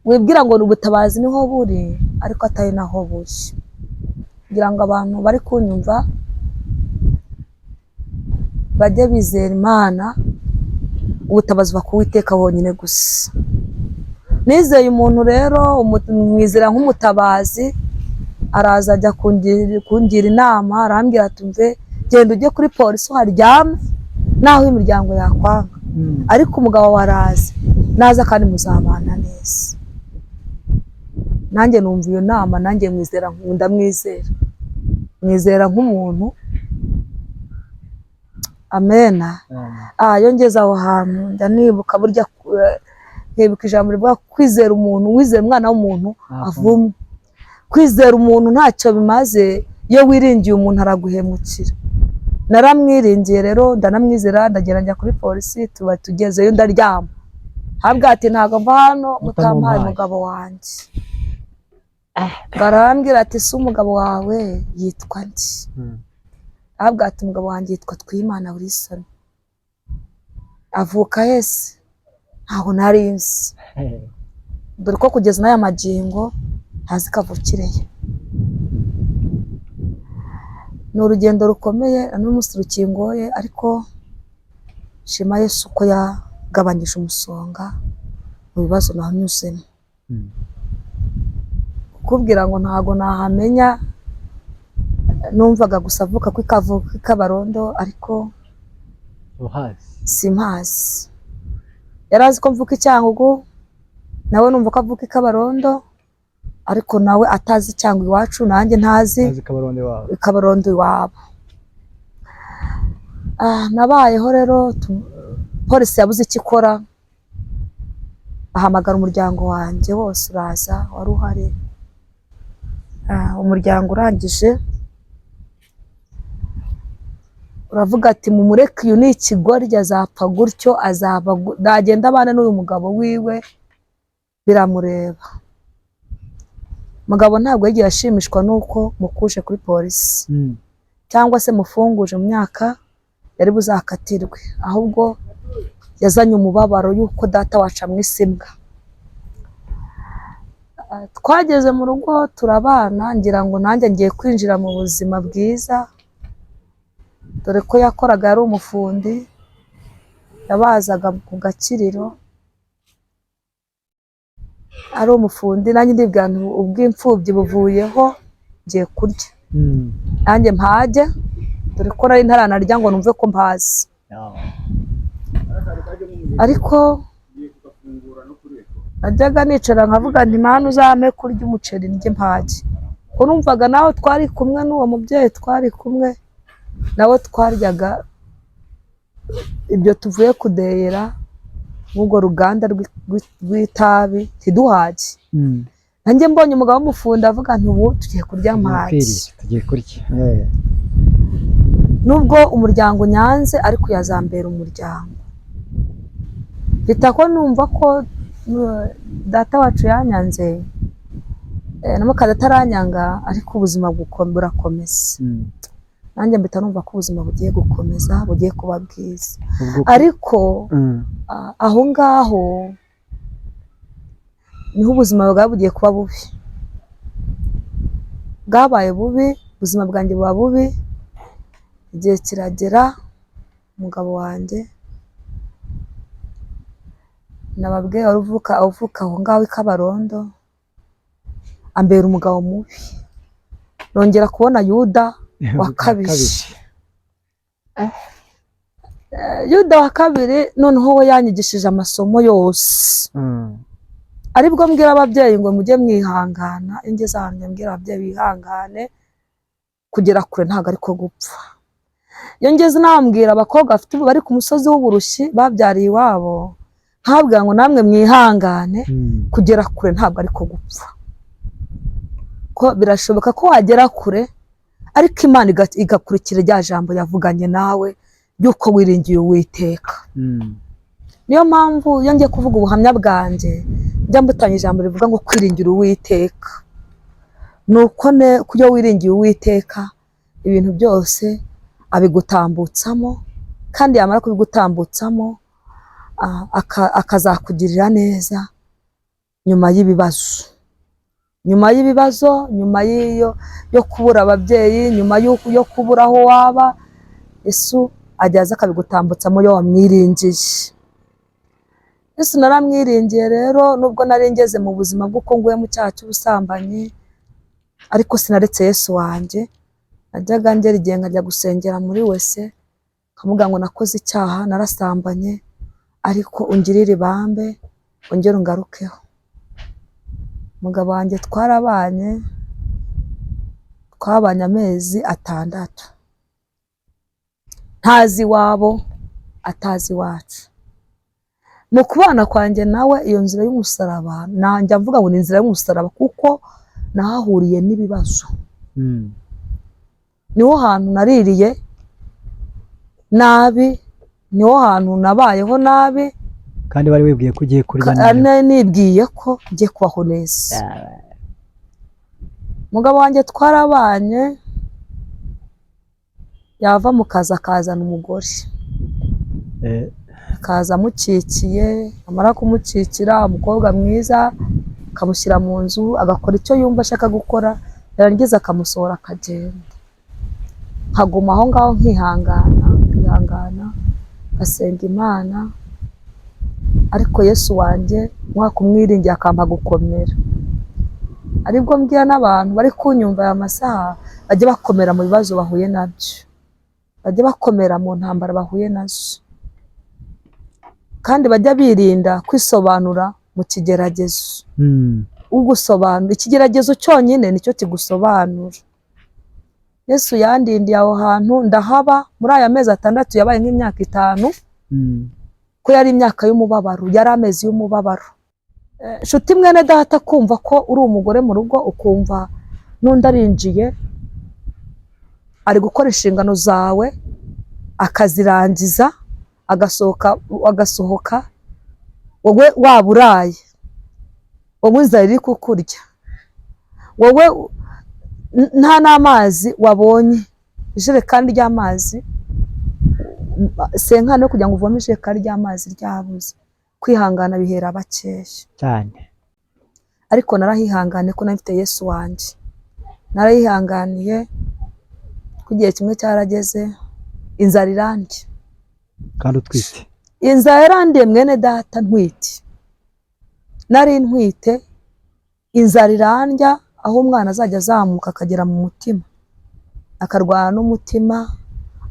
wibwira ngo ni ubutabazi niho buri, ariko atari naho buri. Kugira ngo abantu bari kunyumva bajye bizera Imana, ubutabazi buva ku Uwiteka honyine gusa. Nizeye umuntu rero, mwizera nk'umutabazi, araza ajya kungira inama, arambwira ati mve genda ujye kuri polisi uharyame naho imiryango yakwanga, ariko umugabo waraza naza kandi muzabana neza. Nanjye numva iyo nama, nanjye mwizera, ndamwizera, mwizera nk'umuntu. Amena. Iyo ngeze aho hantu njya nibuka burya, nkibuka ijambo rivuga kwizera umuntu, wizera umwana w'umuntu avumwe. Kwizera umuntu ntacyo bimaze, iyo wiringiye umuntu araguhemukira. Naramwiringiye rero ndanamwizera, ndagenda njya kuri polisi, tuba tugezeyo ndaryama. Habwa ati ntabwo mva hano mutampaye Mutamumpaye. umugabo wanjye. Barambwira ati si umugabo wawe yitwa nde? Habwa ati umugabo wanjye yitwa Twimana Wilson. Avuka hese? Ntaho nari nzi, dore ko kugeza n'aya magingo ntazi kavukire ye. Ni urugendo rukomeye na n'umunsi rukingoye, ariko shima Yesu ko yagabanyije umusonga mu bibazo nanyuzemo. Kukubwira ngo ntago nahamenya, numvaga gusa avuka ko ikavuka i Kabarondo, ariko uhazi? Simpazi. Yari azi ko mvuka i Cyangugu, nawe numva ko avuka i Kabarondo, ariko nawe atazi Cyangugu iwacu, nanjye ntazi Uhazi Kabarondo iwawe? I Kabarondo iwabo. Nabayeho rero, polisi yabuze icyo ikora, ahamagara umuryango wanjye wose uraza wari uhari. Umuryango urangije uravuga ati mumureke uyu ni ikigoryi, azapfa gutyo, azaba nagenda abane n'uyu mugabo wiwe biramureba. Mugabo ntabwo yigeze ashimishwa n'uko mukuje kuri polisi cyangwa se mufunguje mu myaka yari buzakatirwe, ahubwo yazanye umubabaro y'uko data wacu amwise imbwa. Twageze mu rugo turabana, ngira ngo nanjye ngiye kwinjira mu buzima bwiza, dore ko yakoraga yari umufundi, yabazaga ku gakiriro ari umufundi, nanjye ndibwira nti ubw'imfubyi buvuyeho ngiye kurya, nanjye mpage, dore ko nari ntaranarya ngo numve ko mpazi. Ariko najyaga nicara nkavuga nti Mana uzampe kurya umuceri ndye mpage, kuko numvaga nawe twari kumwe n'uwo mubyeyi twari kumwe nawe twaryaga ibyo tuvuye kudeyera nk'urwo ruganda rw'itabi ntiduhage. Nanjye mbonye umugabo w'umufundi avuga nti ubu tugiye kurya mpage. Kwirira, tugiye kurya. Nubwo umuryango unyanze ariko yazambera umuryango. Mpita ko numva ko data wacu yanyanze, na mukadata aranyanga, ariko ubuzima burakomeza. Nanjye mpita numva ko ubuzima bugiye gukomeza, bugiye kuba bwiza. Ariko aho ngaho niho ubuzima bwaba bugiye kuba bubi. Bwabaye bubi, ubuzima bwanjye buba bubi, igihe kiragera Umugabo wanjye nababwiye wari uvuka aho ngaho i Kabarondo, ambera umugabo mubi. Nongera kubona Yuda wa kabiri. Yuda wa kabiri noneho we yanyigishije amasomo yose. Aribwo mbwira ababyeyi ngo mujye mwihangana, iyo ngeze ahantu mbwira ababyeyi bihangane, kugera kure ntabwo ariko gupfa. Iyo ngeze nambwira abakobwa bafite bari ku musozi w'uburushyi babyariye iwabo, nkababwira ngo namwe mwihangane, kugera kure ntabwo ariko gupfa. Ko birashoboka ko wagera kure, ariko Imana igakurikira rya jambo yavuganye nawe ry'uko wiringiye Uwiteka. Niyo mpamvu iyo ngiye kuvuga ubuhamya bwanjye njya mbutanga ijambo rivuga ngo kwiringira Uwiteka. Ni uko iyo wiringiye Uwiteka ibintu byose abigutambutsamo, kandi yamara kubigutambutsamo akazakugirira neza nyuma y'ibibazo. Nyuma y'ibibazo, nyuma y'iyo yo kubura ababyeyi, nyuma yo kubura aho waba, Yesu ajya aza akabigutambutsamo iyo wamwiringiye. Yesu naramwiringiye rero, nubwo nari ngeze mu buzima bw'uko nguye mu cyaha cy'ubusambanyi, ariko sinaretse Yesu wanjye. Najyaga ngera igihe nkajya gusengera muri wese, nkamubwira ngo nakoze icyaha, narasambanye, ariko ungirire ibambe, ongere ungarukeho. Umugabo wanjye twarabanye, twabanye amezi 6, ntazi iwabo, atazi iwacu. Mu kubana kwanjye nawe iyo nzira y'umusaraba, nanjye mvuga ngo ni inzira y'umusaraba kuko nahahuriye n'ibibazo. Niho hantu naririye nabi, niho hantu nabayeho nabi. Kandi wari wibwiye ko ugiye kurya neza. Nibwiye ko ngiye kubaho neza. Umugabo wanjye twarabanye, yava mu kazi akazana umugore, akaza amukikiye, amara kumukikira umukobwa mwiza akamushyira mu nzu, agakora icyo yumva ashaka gukora, yarangiza akamusohora akagenda. Nkaguma aho ngaho nkihangana, nkihangana, ngasenga Imana, ariko Yesu wanjye umwaka umwiringiye akampa gukomera. Aribwo mbwira n'abantu bari kunyumva aya masaha, bajye bakomera mu bibazo bahuye nabyo, bajye bakomera mu ntambara bahuye nazo, kandi bajya birinda kwisobanura mu kigeragezo. Ugusobanura ikigeragezo cyonyine nicyo kigusobanura. Yesu yandindiye aho hantu ndahaba muri aya mezi 6, yabaye nk'imyaka 5, ko yari imyaka y'umubabaro, yari amezi y'umubabaro. Nshuti mwene data, kumva ko uri umugore mu rugo, ukumva n'undi arinjiye ari gukora inshingano zawe akazirangiza, agasohoka, wowe waba uraye, wowe inzara iri kukurya, wowe nta n'amazi wabonye, ijerekani ry'amazi senkani yo kugira ngo uvome ijerekani ry'amazi ryabuze. Kwihangana bihera bakeya cyane. Ariko narahihangane ko nari mfite Yesu wanjye, narayihanganiye. Ko igihe kimwe cyarageze inzara irandya. Kandi utwite. Inzara yarandiye mwene data ntwite, nari ntwite, inzara irandya, aho umwana azajya azamuka akagera mu mutima, akarwana n'umutima,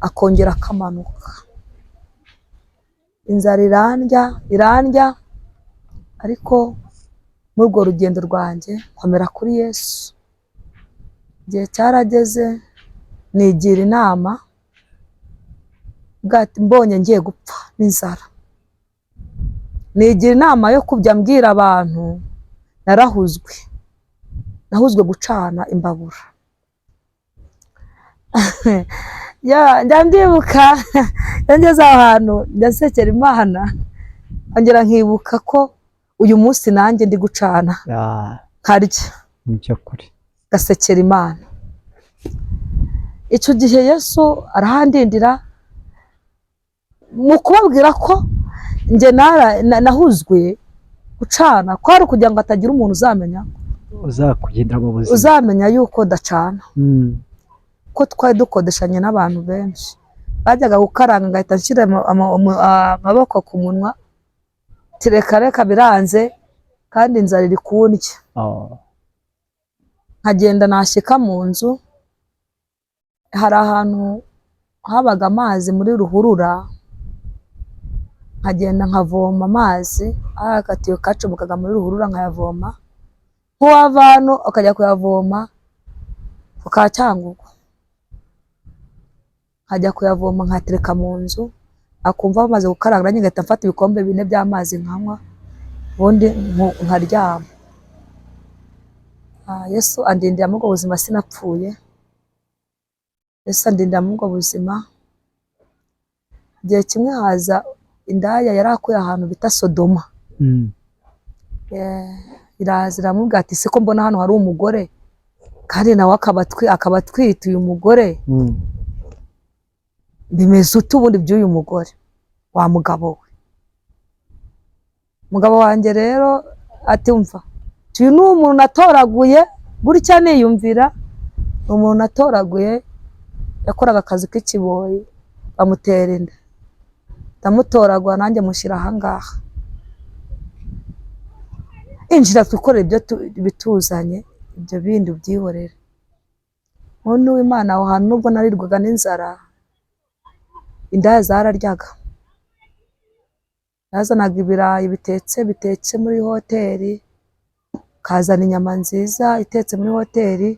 akongera akamanuka. Inzara irandya, irandya, ariko muri urwo rugendo rwanjye nkomera kuri Yesu. Igihe cyarageze nigira inama, mbonye ngiye gupfa n'inzara, nigira inama yo kujya mbwira abantu narahuzwe, nahuzwe gucana imbabura. Njya ndibuka iyo ngeze aho hantu njya nsekera Imana, nkongera nkibuka ko uyu munsi nanjye ndi gucana nkarya, gasekera Imana. Icyo gihe Yesu arahandindira mu kubabwira ko njye nahuzwe gucana, ko ari ukugira ngo hatagira umuntu uzamenya uzakugendera mu buzima, uzamenya yuko ndacana, ko twari dukodeshanye n'abantu benshi. Bajyaga gukaranga ngahita nshyira amaboko ku munwa, tireka reka biranze, kandi inzara iri kundya. Oh. Nkagenda nashyika mu nzu, hari ahantu habaga amazi muri ruhurura, nkagenda nkavoma amazi, ari agatiyo kacomokaga muri ruhurura nkayavoma, nk'uwava hano akajya kuyavoma ku ka Cyangugu, nkajya kuyavoma nkatereka mu nzu, akumva bamaze gukaranga nanjye ngahita mfata ibikombe 4 by'amazi nkanywa, ubundi nkaryama. Yesu andindira muri ubwo buzima sinapfuye. Yesu andindira muri ubwo buzima. Igihe kimwe haza indaya yari akuye ahantu bita Sodoma. Iraza iramubwira ati siko mbona hano hari umugore kandi nawe akaba atwite uyu mugore, bimeze ute ubundi by'uyu mugore wa mugabo we? Umugabo wanjye rero ati umva, uyu ni umuntu natoraguye gutya niyumvira, ni umuntu natoraguye yakoraga akazi k'ikiboyi bamutera inda, ndamutoragura nanjye mushyira ahangaha, injira twikorere ibyo bituzanye, ibyo bindi ubyihorere. Muntu w'Imana, aho hantu nubwo narirwaga n'inzara, indaya zararyaga, yazanaga ibirayi bitetse muri hoteli, kazana inyama nziza itetse muri hoteli,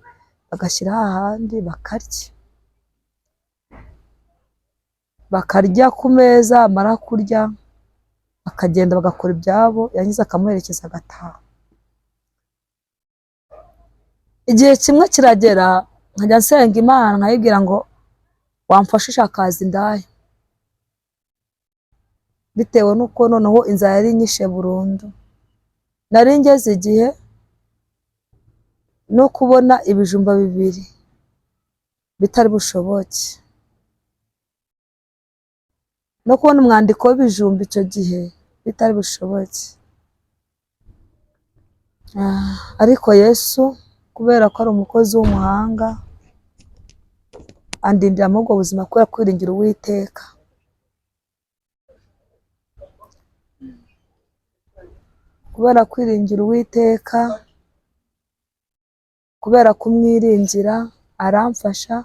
bagashyira hahandi bakarya, bakarya ku meza, amara kurya bakagenda bagakora ibyabo, yarangiza akamuherekeza agataha. Igihe kimwe kiragera nkajya nsenga Imana nkayibwira ngo wamfashisha akaza indaya, bitewe n'uko noneho inzara yari inyishe burundu. Nari ngeze igihe no kubona ibijumba 2 bitari bushoboke, no kubona umwandiko w'ibijumba icyo gihe bitari bushoboke. Ariko Yesu kubera ko ari umukozi w'umuhanga andindira muri ubwo buzima kubera kwiringira Uwiteka. Kubera kwiringira Uwiteka, kubera kumwiringira aramfasha,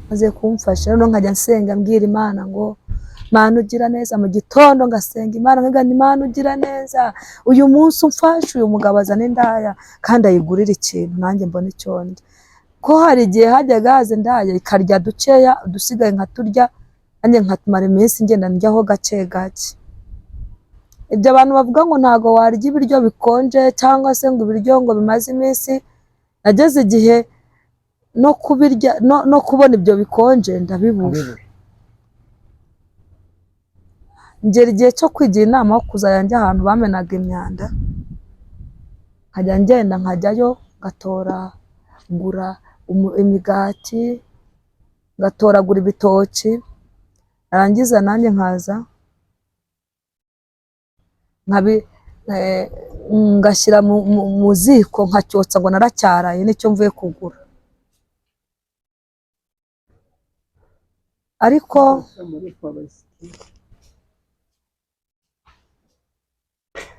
maze kumfasha noneho nkajya nsenga mbwira Imana ngo Mana ugira neza, mu gitondo ngasenga Imana nkagira nti Mana ugira neza, uyu munsi umfashe uyu mugabo azane indaya kandi ayigurire ikintu nanjye mbone icyo ndya. Ko hari igihe hajyaga haza indaya ikarya dukeya, udusigaye nkaturya, nanjye nkatumara iminsi ngenda ndyaho gake gake. Ibyo abantu bavuga ngo ntago warya ibiryo bikonje cyangwa se ngo ibiryo ngo bimaze iminsi, nageze igihe no kubirya no kubona ibyo bikonje ndabibura. Ngera igihe cyo kwigira inama yo kuzajya njya ahantu bamenaga imyanda, nkajya ngenda nkajyayo ngatoragura imigati, ngatoragura ibitoki, narangiza nanjye nkaza ngashyira mu ziko nkacyotsa ngo naracyaraye nicyo mvuye kugura. Ariko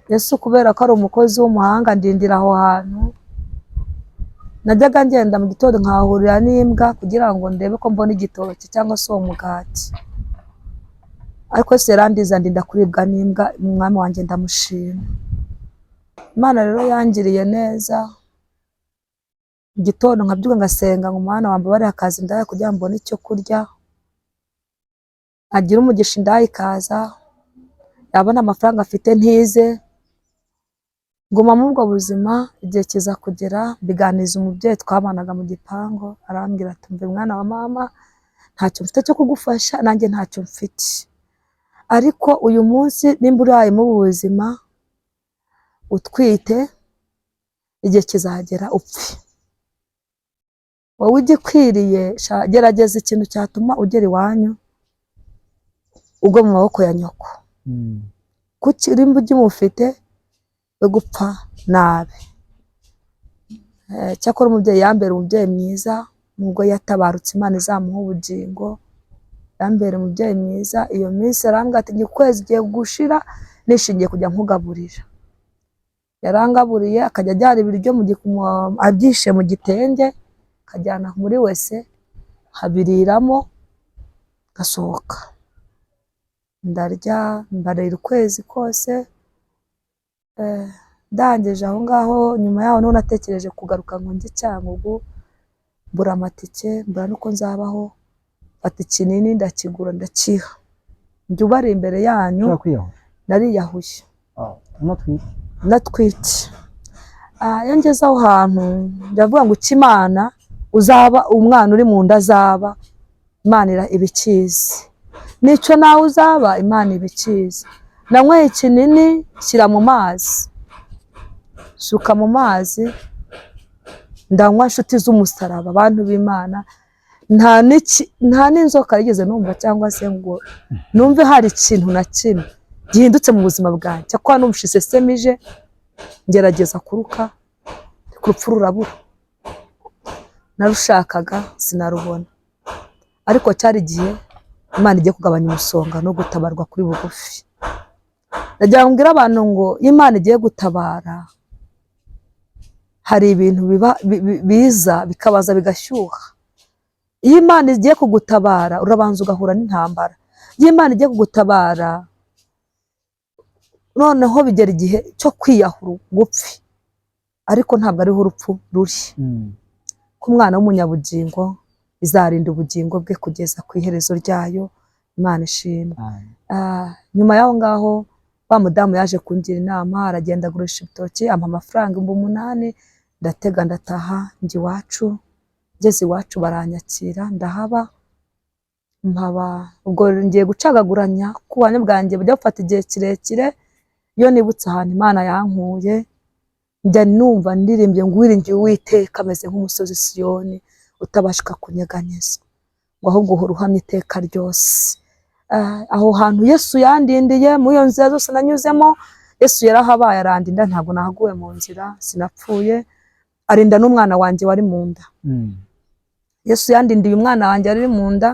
Yesu kubera ko ari umukozi w'umuhanga ndindira aho hantu, najyaga ngenda mu gitondo nkahahurira n'imbwa kugira ngo ndebe ko mbona igitoki cyangwa se uwo mugati. Ariko Yesu yarandiza ndinda kuribwa n'imbwa, umwami wanjye ndamushima. Imana rero yangiriye neza, mu gitondo nkabyuka ngasenga ngo Mana wambabarire hakaza indaya kugira ngo mbone icyo kurya, nkagira umugisha indaya ikaza, yabona amafaranga afite ntize. Nguma muri ubwo buzima, igihe kiza kugera mbiganiriza umubyeyi twabanaga mu gipangu, arambwira ati mve mwana wa mama, ntacyo mfite cyo kugufasha, nanjye ntacyo mfite, ariko uyu munsi nimba uraye mu buzima utwite, igihe kizagera upfe. Wowe igikwiriye, gerageza ikintu cyatuma ugera iwanyu ugwa mu maboko ya nyoko. Kuki urimba ugimufite we gupfa nabi. Cyakora umubyeyi yambera umubyeyi mwiza, nubwo yatabarutse Imana izamuha ubugingo. Yambera umubyeyi mwiza. Iyo minsi arambwira ati njye ukwezi ugiye gushira nishingiye kujya nkugaburira. Yarangaburiye, akajya ajyana ibiryo abyishe mu gitenge, akajyana muri WC nkabiriramo, ngasohoka ndarya, mbarira ukwezi kose. Ndangije aho ngaho, nyuma yaho niho natekereje kugaruka ngo njye Cyangugu, mbura amatike, mbura n'uko nzabaho, mfata ikinini ndakigura ndakiha, njye ubari imbere yanyu. Ushobora kwiyahura? Nariyahuye. Unatwite? Natwite. Iyo ngeze aho hantu ndavuga ngo icyo Imana uzaba, umwana uri mu nda azaba, Imana ibikizi, n'icyo nawe uzaba, Imana ibikizi. Nanyweye ikinini shyira mu mazi, suka mu mazi ndanywa. Inshuti z'umusaraba, abantu b'Imana, nta n'inzoka yigeze numva cyangwa se ngo numve hari ikintu na kimwe gihindutse mu buzima bwanjye. Cyakora numva isesemi ije, ngerageza kuruka, ariko urupfu rurabura. Narushakaga sinarubona, ariko cyari igihe Imana igiye kugabanya umusonga no gutabarwa kuri bugufi. Ndagira ngo mbwire abantu ngo iyo Imana igiye gutabara, hari ibintu biba biza bikabaza bigashyuha. Iyo Imana igiye kugutabara, urabanza ugahura n'intambara. Iyo Imana igiye kugutabara, noneho bigera igihe cyo kwiyahura gupfe, ariko ntabwo ariho urupfu ruri. Ko umwana w'umunyabugingo izarinda ubugingo bwe kugeza ku iherezo ryayo. Imana ishimwe. Amen. Nyuma y'aho ngaho, wa mudamu yaje kungira inama, aragenda agurisha ibitoki, ampa amafaranga 8000, ndatega ndataha njya iwacu. Ngeze iwacu baranyakira, ndahaba mpaba. Ubwo ngiye gucagaguranya ku buhamya bwanjye bujya bufata igihe kirekire. Iyo nibutse ahantu Imana yankuye, njya numva ndirimbye ngo uwiringiye Uwiteka ameze nk'umusozi Siyoni utabashika kunyeganyezwa, ngo ahubwo uhora uhamye iteka ryose. Aho hantu Yesu yandindiye muri iyo nzira zose nanyuzemo, Yesu yarahabaye arandinda, ntabwo nahaguye mu nzira, sinapfuye, arinda n'umwana wanjye wari mu nda. Yesu yandindiye umwana wanjye wari mu nda.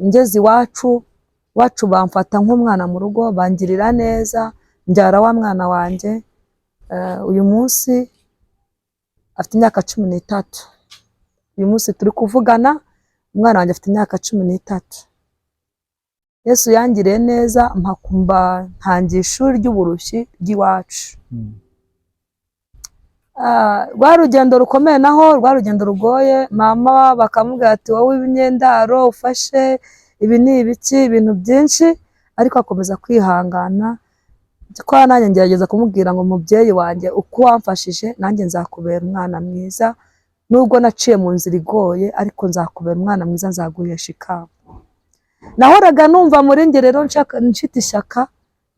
Ngeze iwacu, iwacu bamfata nk'umwana mu rugo, bangirira neza, mbyara wa mwana wanjye. Uyu munsi afite imyaka 13. Uyu munsi turi kuvugana, umwana wanjye afite imyaka 13. Yesu yangiriye neza, mpa ntangiye ishuri ry'uburushyi ry'iwacu. Rwari urugendo rukomeye, naho rwari urugendo rugoye. Mama bakamubwira ati wowe imyendaro ufashe ibi ni ibiki, ibintu byinshi, ariko akomeza kwihangana. Ko nanjye ngerageza kumubwira ngo mubyeyi wanjye, uko wamfashije nanjye nzakubera umwana mwiza, nubwo naciye mu nzira igoye, ariko nzakubera umwana mwiza, nzaguhesha ikamba. Nahoraga numva muri njye rero nshita ishyaka,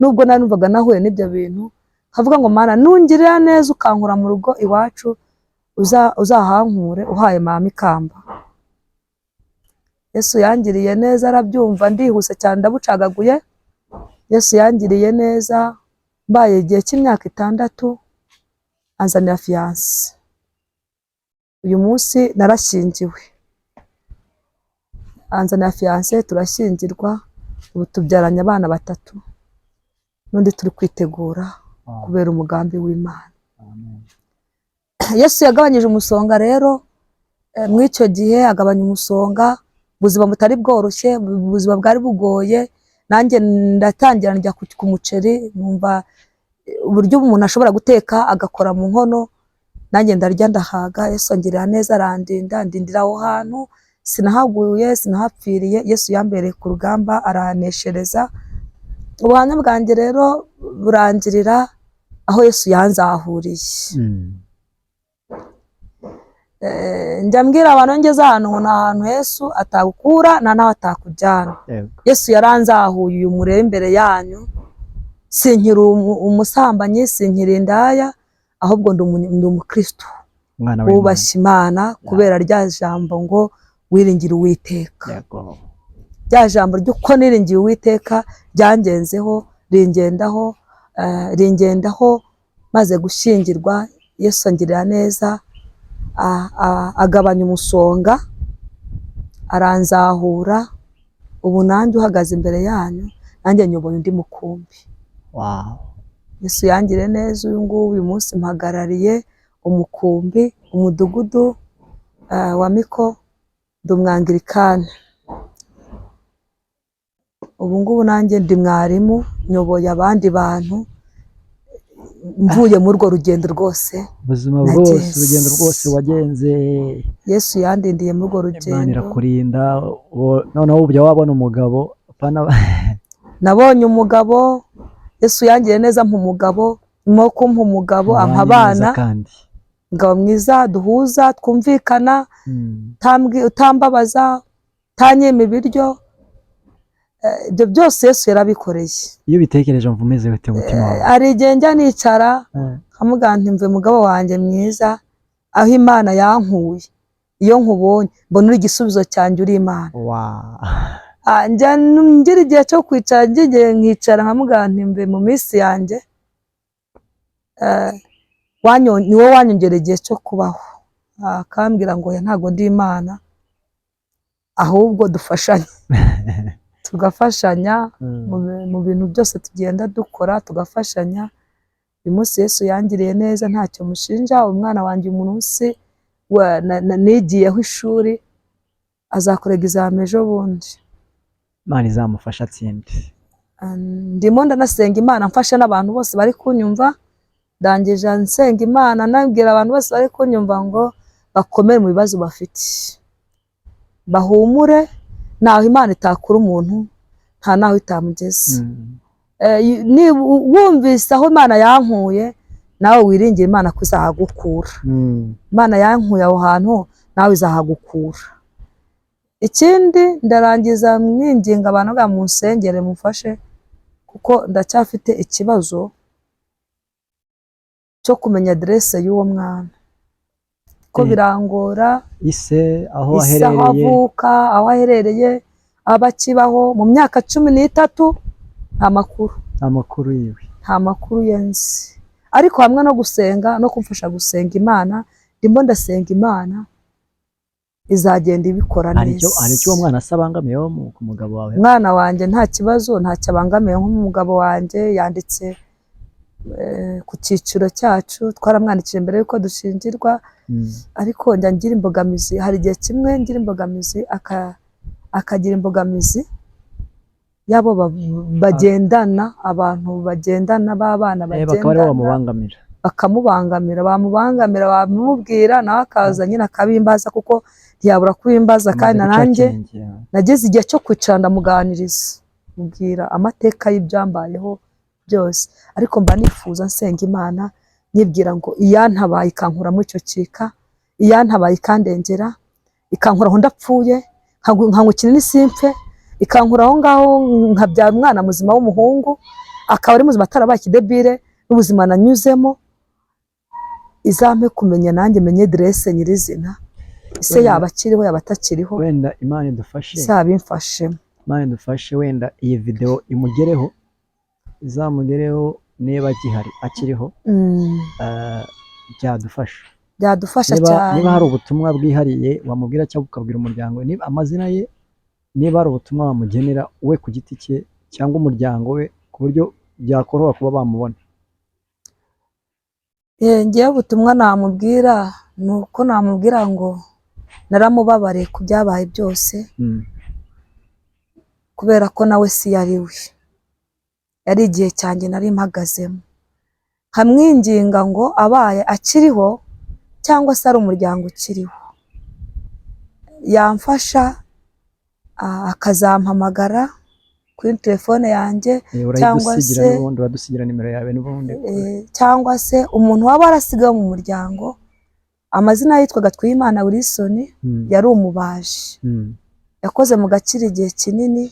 nubwo numvaga nahuye n'ibyo bintu, nkavuga ngo Mana, nungirira neza ukankura mu rugo iwacu, uzahankure uhaye mama ikamba. Yesu yangiriye neza arabyumva. Ndihuse cyane, ndabucagaguye. Yesu yangiriye neza, mbaye igihe cy'imyaka 6 anzanira fiancé. Uyu munsi narashyingiwe, anzanira fiancé turashyingirwa, ubu tubyaranye abana 3 n'undi turi kwitegura kubera umugambi w'Imana. Amen. Yesu yagabanyije umusonga rero, muri icyo gihe agabanya umusonga, ubuzima butari bworoshye, ubuzima bwari bugoye. Nanjye ndatangira njya ku muceri, numva uburyo umuntu ashobora guteka agakora mu nkono, nanjye ndarya ndahaga. Yesu angirira neza arandinda, ndindira aho hantu, sinahaguye, sinahapfiriye. Yesu yambereye ku rugamba arahaneshereza. Ubuhamya bwanjye rero burangirira aho Yesu yanzahuriye. Njya mbwira abantu ngeze ahantu ngo ni ahantu Yesu atagukura nta n'aho atakujyana. Yesu yaranzahuye, uyu murebe imbere yanyu, sinkiri umusambanyi, sinkiri indaya, ahubwo ndi umukristo Umwana w'Imana. wubashye Imana kubera rya jambo ngo wiringire Uwiteka. Rya jambo ry'uko niringiye Uwiteka ryangenzeho, ringendaho, ringendaho maze gushyingirwa. Yesu angirira neza, agabanya umusonga, aranzahura. Ubu nanjye uhagaze imbere yanyu, nanjye nyoboye undi mukumbi. Yesu yangire neza. Uyu nguyu uyu munsi mpagarariye umukumbi, umudugudu wa Miko, ndi umwangirikani. Ubu ngubu nanjye ndi mwarimu, nyoboye abandi bantu, mvuye muri urwo rugendo rwose. Ubuzima bwose, Nagenze. urugendo rwose wagenze. Yesu yandindiye muri urwo Imana rugendo. irakurinda. Noneho ujya wabona umugabo, apana? Nabonye umugabo. Yesu yangiriye neza, mpa umugabo. Nyuma yo kumpa umugabo, ampa mubanye neza abana. Kandi Umugabo mwiza, duhuza, twumvikana, utambabaza, utanyima ibiryo. Ibyo byose Yesu yarabikoreye. Iyo ubitekereje wumva umeze gute mu mutima wawe? Hari igihe njya nicara nkamubwira nti: "Mve mugabo wanjye mwiza, aho Imana yankuye, iyo nkubonye mbona uri igisubizo cyanjye, uri Imana." Njya ngira igihe cyo kwicara, njya igihe nkicara nkamubwira nti: "Mve mu minsi yanjye, ni wowe wanyongereye igihe cyo kubaho." Akambwira ngo: "Oya, ntabwo ndi Imana, ahubwo dufashanye." Tugafashanya mu bintu byose tugenda dukora, tugafashanya. Uyu munsi Yesu yangiriye neza, ntacyo mushinja. Umwana wanjye uyu munsi nigiyeho ishuri, azakora examen ejo bundi. Imana izamufasha atsinde. Ndimo ndanasenga Imana mfasha n'abantu bose bari kunyumva. Ndangije nsenga Imana, nabwira abantu bose bari kunyumva ngo bakomere mu bibazo bafite, bahumure. Ntaho Imana itakura umuntu, nta naho itamugeza. Niba wumvise aho Imana yankuye, nawe wiringire Imana ko izahagukura. Imana yankuye aho hantu, nawe izahagukura. Ikindi, ndarangiza mwinginga abantu ngo munsengere, mufashe, kuko ndacyafite ikibazo cyo kumenya aderese y'uwo mwana, ko birangora. Ise aho Ise aho aherereye. avuka, aho aherereye, aba akibaho. Mu myaka 13 nta makuru. Amakuru yiwe. Nta makuru ye nzi, ariko hamwe no gusenga no kumfasha gusenga Imana, ndimo ndasenga Imana, izagenda ibikora Hari icyo neza. Hari icyo uwo mwana asa abangamiyeho ku mugabo wawe? Umwana wanjye nta kibazo, ntacyo abangamiye nk'umugabo wanjye. Yanditse ku cyiciro cyacu, twaramwandikiye mbere y'uko dushyingirwa. Ariko njya ngira imbogamizi, hari igihe kimwe ngira imbogamizi, akagira imbogamizi y'abo bagendana, abantu bagendana b'abana Bakaba aribo bagendana. bamubangamira. Bakamubangamira, bamubangamira, bamubwira, nawe akaza nyine akabimbaza, kuko ntiyabura kubimbaza. Kandi Amaze guca nanjye akenge. nageze igihe cyo kwicara ndamuganiriza, mubwira amateka y'ibyambayeho byose. Ariko mba nifuza, nsenga Imana, nyibwira ngo iyantabaye ikankuramo icyo kika, iyantabaye ikandengera, ikankura aho ndapfuye, nkanywa ikinini simpfe, ikankura aho ngaho nkabyara umwana muzima w'umuhungu, akaba ari muzima atarabaye ikidebire n'ubuzima nanyuzemo, izampe kumenya nanjye menye aderese nyirizina ese Wenda- yaba akiriho, yaba atakiriho. Wenda Imana idufashe. Izabimfashemo. Imana idufashe, wenda iyi video imugereho, izamugereho niba agihari, akiriho. Byadufasha. Byadufasha Niba cyane. niba hari ubutumwa bwihariye wamubwira cyangwa ukabwira umuryango we, niba amazina ye, niba hari ubutumwa wamugenera we ku giti cye cyangwa umuryango we, ku buryo byakoroha kuba bamubona. Ngewe ubutumwa namubwira ni uko namubwira ngo naramubabariye ku byabaye byose, kubera ko nawe si yari we, yari igihe cyanjye nari mpagazemo. Nkamwinginga ngo abaye akiriho cyangwa se ari umuryango ukiriho, yamfasha akazampamagara kuri telefone yanjye. Cyangwa Urayidusigira n'ubundi, uradusigira nimero yawe n'ubundi. Cyangwa se umuntu waba warasigaye mu muryango, amazina yitwaga Twimana Wilson. Yari umubaji. Yakoze mu Gakira igihe kinini.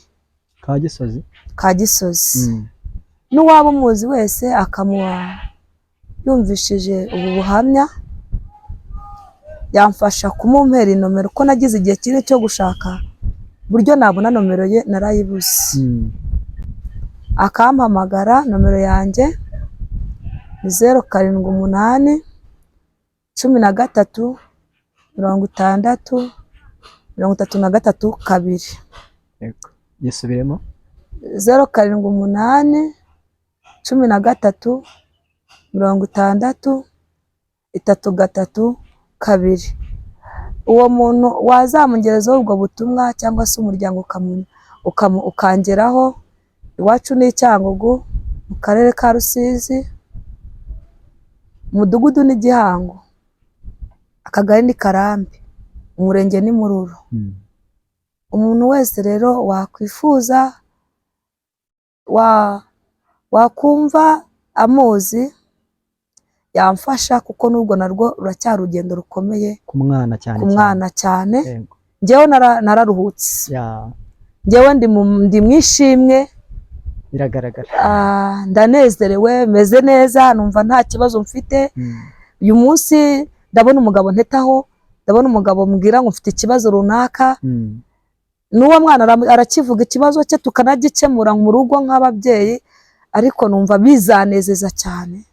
Ka Gisozi. Ka Gisozi. N'uwaba umuzi wese akamuha yumvishije ubu buhamya, yamfasha kumumpera inomero, ko nagize igihe kinini cyo gushaka uburyo nabona nomero ye, narayibuze. Akampamagara, nomero yanjye ni 07813632. Yego. Yisubiremo. 078 13 60 3 3 2. Uwo muntu wazamugerezaho ubwo butumwa cyangwa se umuryango ukangeraho. Iwacu ni i Cyangugu mu karere ka Rusizi, umudugudu ni Gihango, akagari ni Karambi, umurenge ni Mururu. Umuntu wese rero wakwifuza wakumva amuzi yamfasha, kuko n'ubwo narwo ruracyari urugendo rukomeye ku mwana cyane. Ku mwana cyane. Yego. Njyewe nararuhutse. Njyewe ndi mu ishimwe. Biragaragara. Ndanezerewe, meze neza, numva nta kibazo mfite. Uyu munsi ndabona umugabo ntetaho, ndabona umugabo mbwira ngo mfite ikibazo runaka. N'uwo mwana arakivuga ikibazo cye, tukanagikemura mu rugo nk'ababyeyi, ariko numva bizanezeza cyane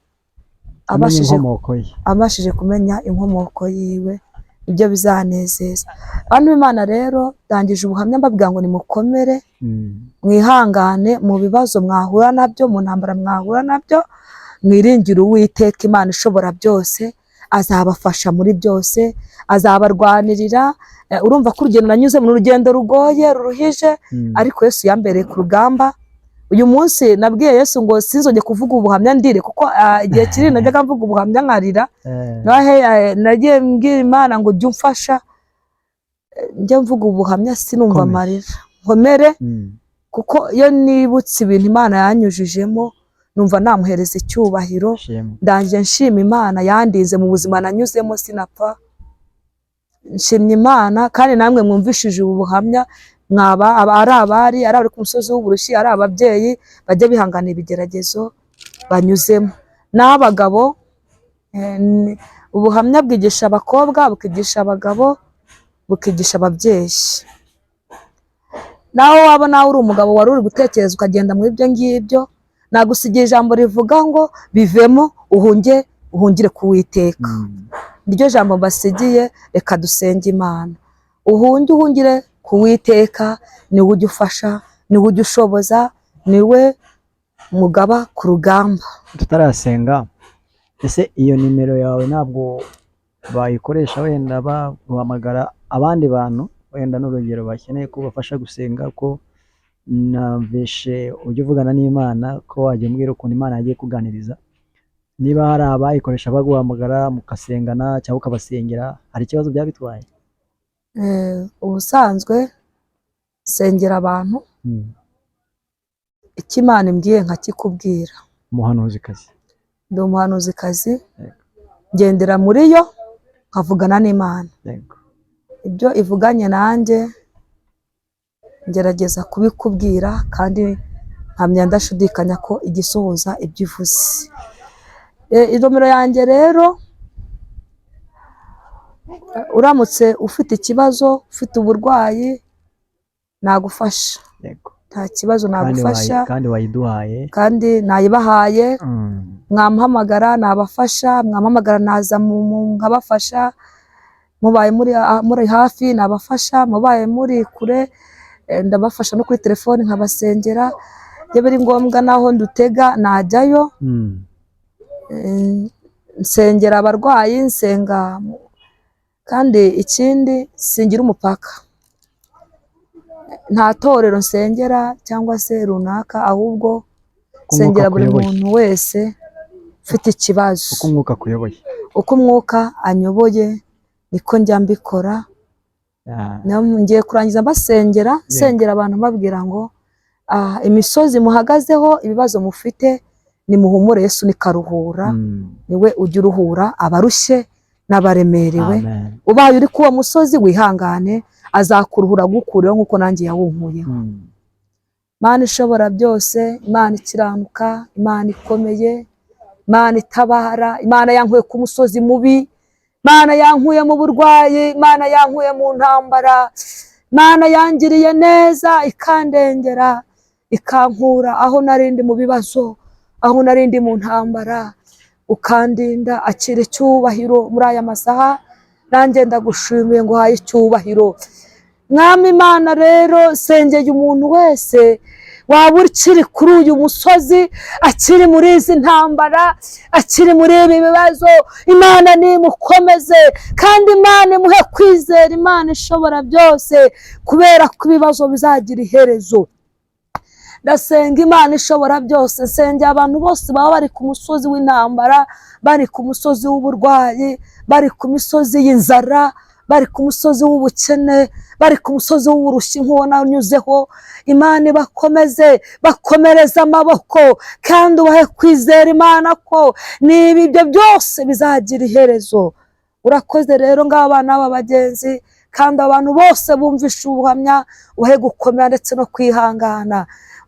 amenye abashije inkomoko ye. Abashije kumenya inkomoko yiwe, ibyo bizanezeza. Bantu b'Imana rero, ndangije ubuhamya mbabwira ngo nimukomere, mwihangane mu bibazo mwahura nabyo, mu ntambara mwahura nabyo, mwiringire Uwiteka Imana ishobora byose, azabafasha muri byose, azabarwanirira. Urumva ko urugendo nanyuze mu rugendo rugoye ruruhije, ariko Yesu yambereye ku rugamba. Uyu munsi nabwiye Yesu ngo sinzongere kuvuga ubuhamya ndire, kuko igihe kinini najyaga mvuga ubuhamya nkarira. Nagiye mbwira Imana ngo jya umfasha, njye mvuga ubuhamya sinumva Komera. amarira, nkomere, kuko iyo nibutse ibintu Imana yanyujijemo numva namuhereza icyubahiro. Shimwe. Ndangije nshima Imana yandinze mu buzima nanyuzemo sinapfa. Nshimye Imana, kandi namwe mwumvishije ubu buhamya, mwaba ari abari, ari abari ku musozi w'uburushyi, ari ababyeyi, bajye bihanganira ibigeragezo banyuzemo. N'abagabo, ubuhamya bwigisha abakobwa, bukigisha abagabo, bukigisha ababyeyi. Nawe waba nawe uri umugabo wari uri gutekereza ukagenda muri ibyo ngibyo, nagusigira ijambo rivuga ngo bivemo, uhunge, uhungire ku Uwiteka. Niryo jambo mbasigiye. Reka dusenge Imana. Uhunge, uhungire ku Uwiteka, niwe ujya ufasha, niwe ujya ushoboza, niwe mugaba ku rugamba. Tutarasenga, ese iyo nimero yawe ntabwo bayikoresha wenda baguhamagara abandi bantu, wenda n'urugero bakeneye ko ubafasha gusenga, ko namvishe ujya uvugana n'Imana, ko wajya umbwira ukuntu Imana yagiye kuganiriza, niba hari abayikoresha baguhamagara mukasengana cyangwa ukabasengera, hari ikibazo byaba bitwaye? Ubusanzwe nsengera abantu, icyo Imana imbwiye nkakikubwira. Umuhanuzikazi. Ndi umuhanuzikazi. Yego. Ngendera muri yo nkavugana n'Imana. Ibyo ivuganye nanjye ngerageza kubikubwira, kandi nkamya ndashidikanya ko igisohoza ibyo ivuze. Inomero yanjye rero, uramutse ufite ikibazo, ufite uburwayi, nagufasha. Nta kibazo, Kandi nagufasha. Kandi wayiduhaye. Kandi nayibahaye. Mwamuhamagara nabafasha, mwampamagara naza nkabafasha. Mubaye muri hafi nabafasha, mubaye muri kure, ndabafasha no kuri telefoni nkabasengera. Iyo biri ngombwa naho ndutega najyayo. Nsengera abarwayi, nsenga, kandi ikindi singira umupaka, nta torero nsengera cyangwa se runaka, ahubwo Uko umwuka nsengera buri akuyoboye. muntu wese ufite ikibazo. Uko umwuka akuyoboye. Uko umwuka anyoboye niko njya mbikora. Niyo ngiye kurangiza mbasengera, nsengera abantu mbabwira ngo imisozi muhagazeho, ibibazo mufite, nimuhumure, Yesu ni karuhura. Niwe ujya uruhura abarushye n'abaremerewe. Amen. Ubaye uri kuri uwo musozi wihangane, azakuruhura agukureho nk'uko nanjye yawunkuyeho. Imana ishobora byose, Imana ikiranuka, Imana ikomeye, Imana itabara, Imana yankuye ku musozi mubi, Imana yankuye mu burwayi, Imana yankuye mu ntambara, Imana yangiriye neza ikandengera, ikankura aho nari ndi mu bibazo, aho nari ndi mu ntambara, ukandinda. Akira icyubahiro muri aya masaha, nanjye ndagushimiye ngo uhaye icyubahiro. Mwami Imana rero, sengeye umuntu wese waba ukiri kuri uyu musozi, akiri muri izi ntambara, akiri muri ibi bibazo, Imana nimukomeze, kandi Imana imuhe kwizera Imana ishobora byose, kubera ko ibibazo bizagira iherezo. Ndasenga Imana ishobora byose, nsengera abantu bose baba bari ku musozi w'intambara, bari ku musozi w'uburwayi, bari ku misozi y'inzara, bari ku musozi w'ubukene, bari ku musozi w'uburushyi nk'uwo nanyuzeho. Imana ibakomeze, bakomereze amaboko, kandi ubahe kwizera Imana ko niba ibyo byose bizagira iherezo. Urakoze rero ngaba bana b'aba bagenzi, kandi abantu bose bumvishe ubuhamya, ubahe gukomera ndetse no kwihangana.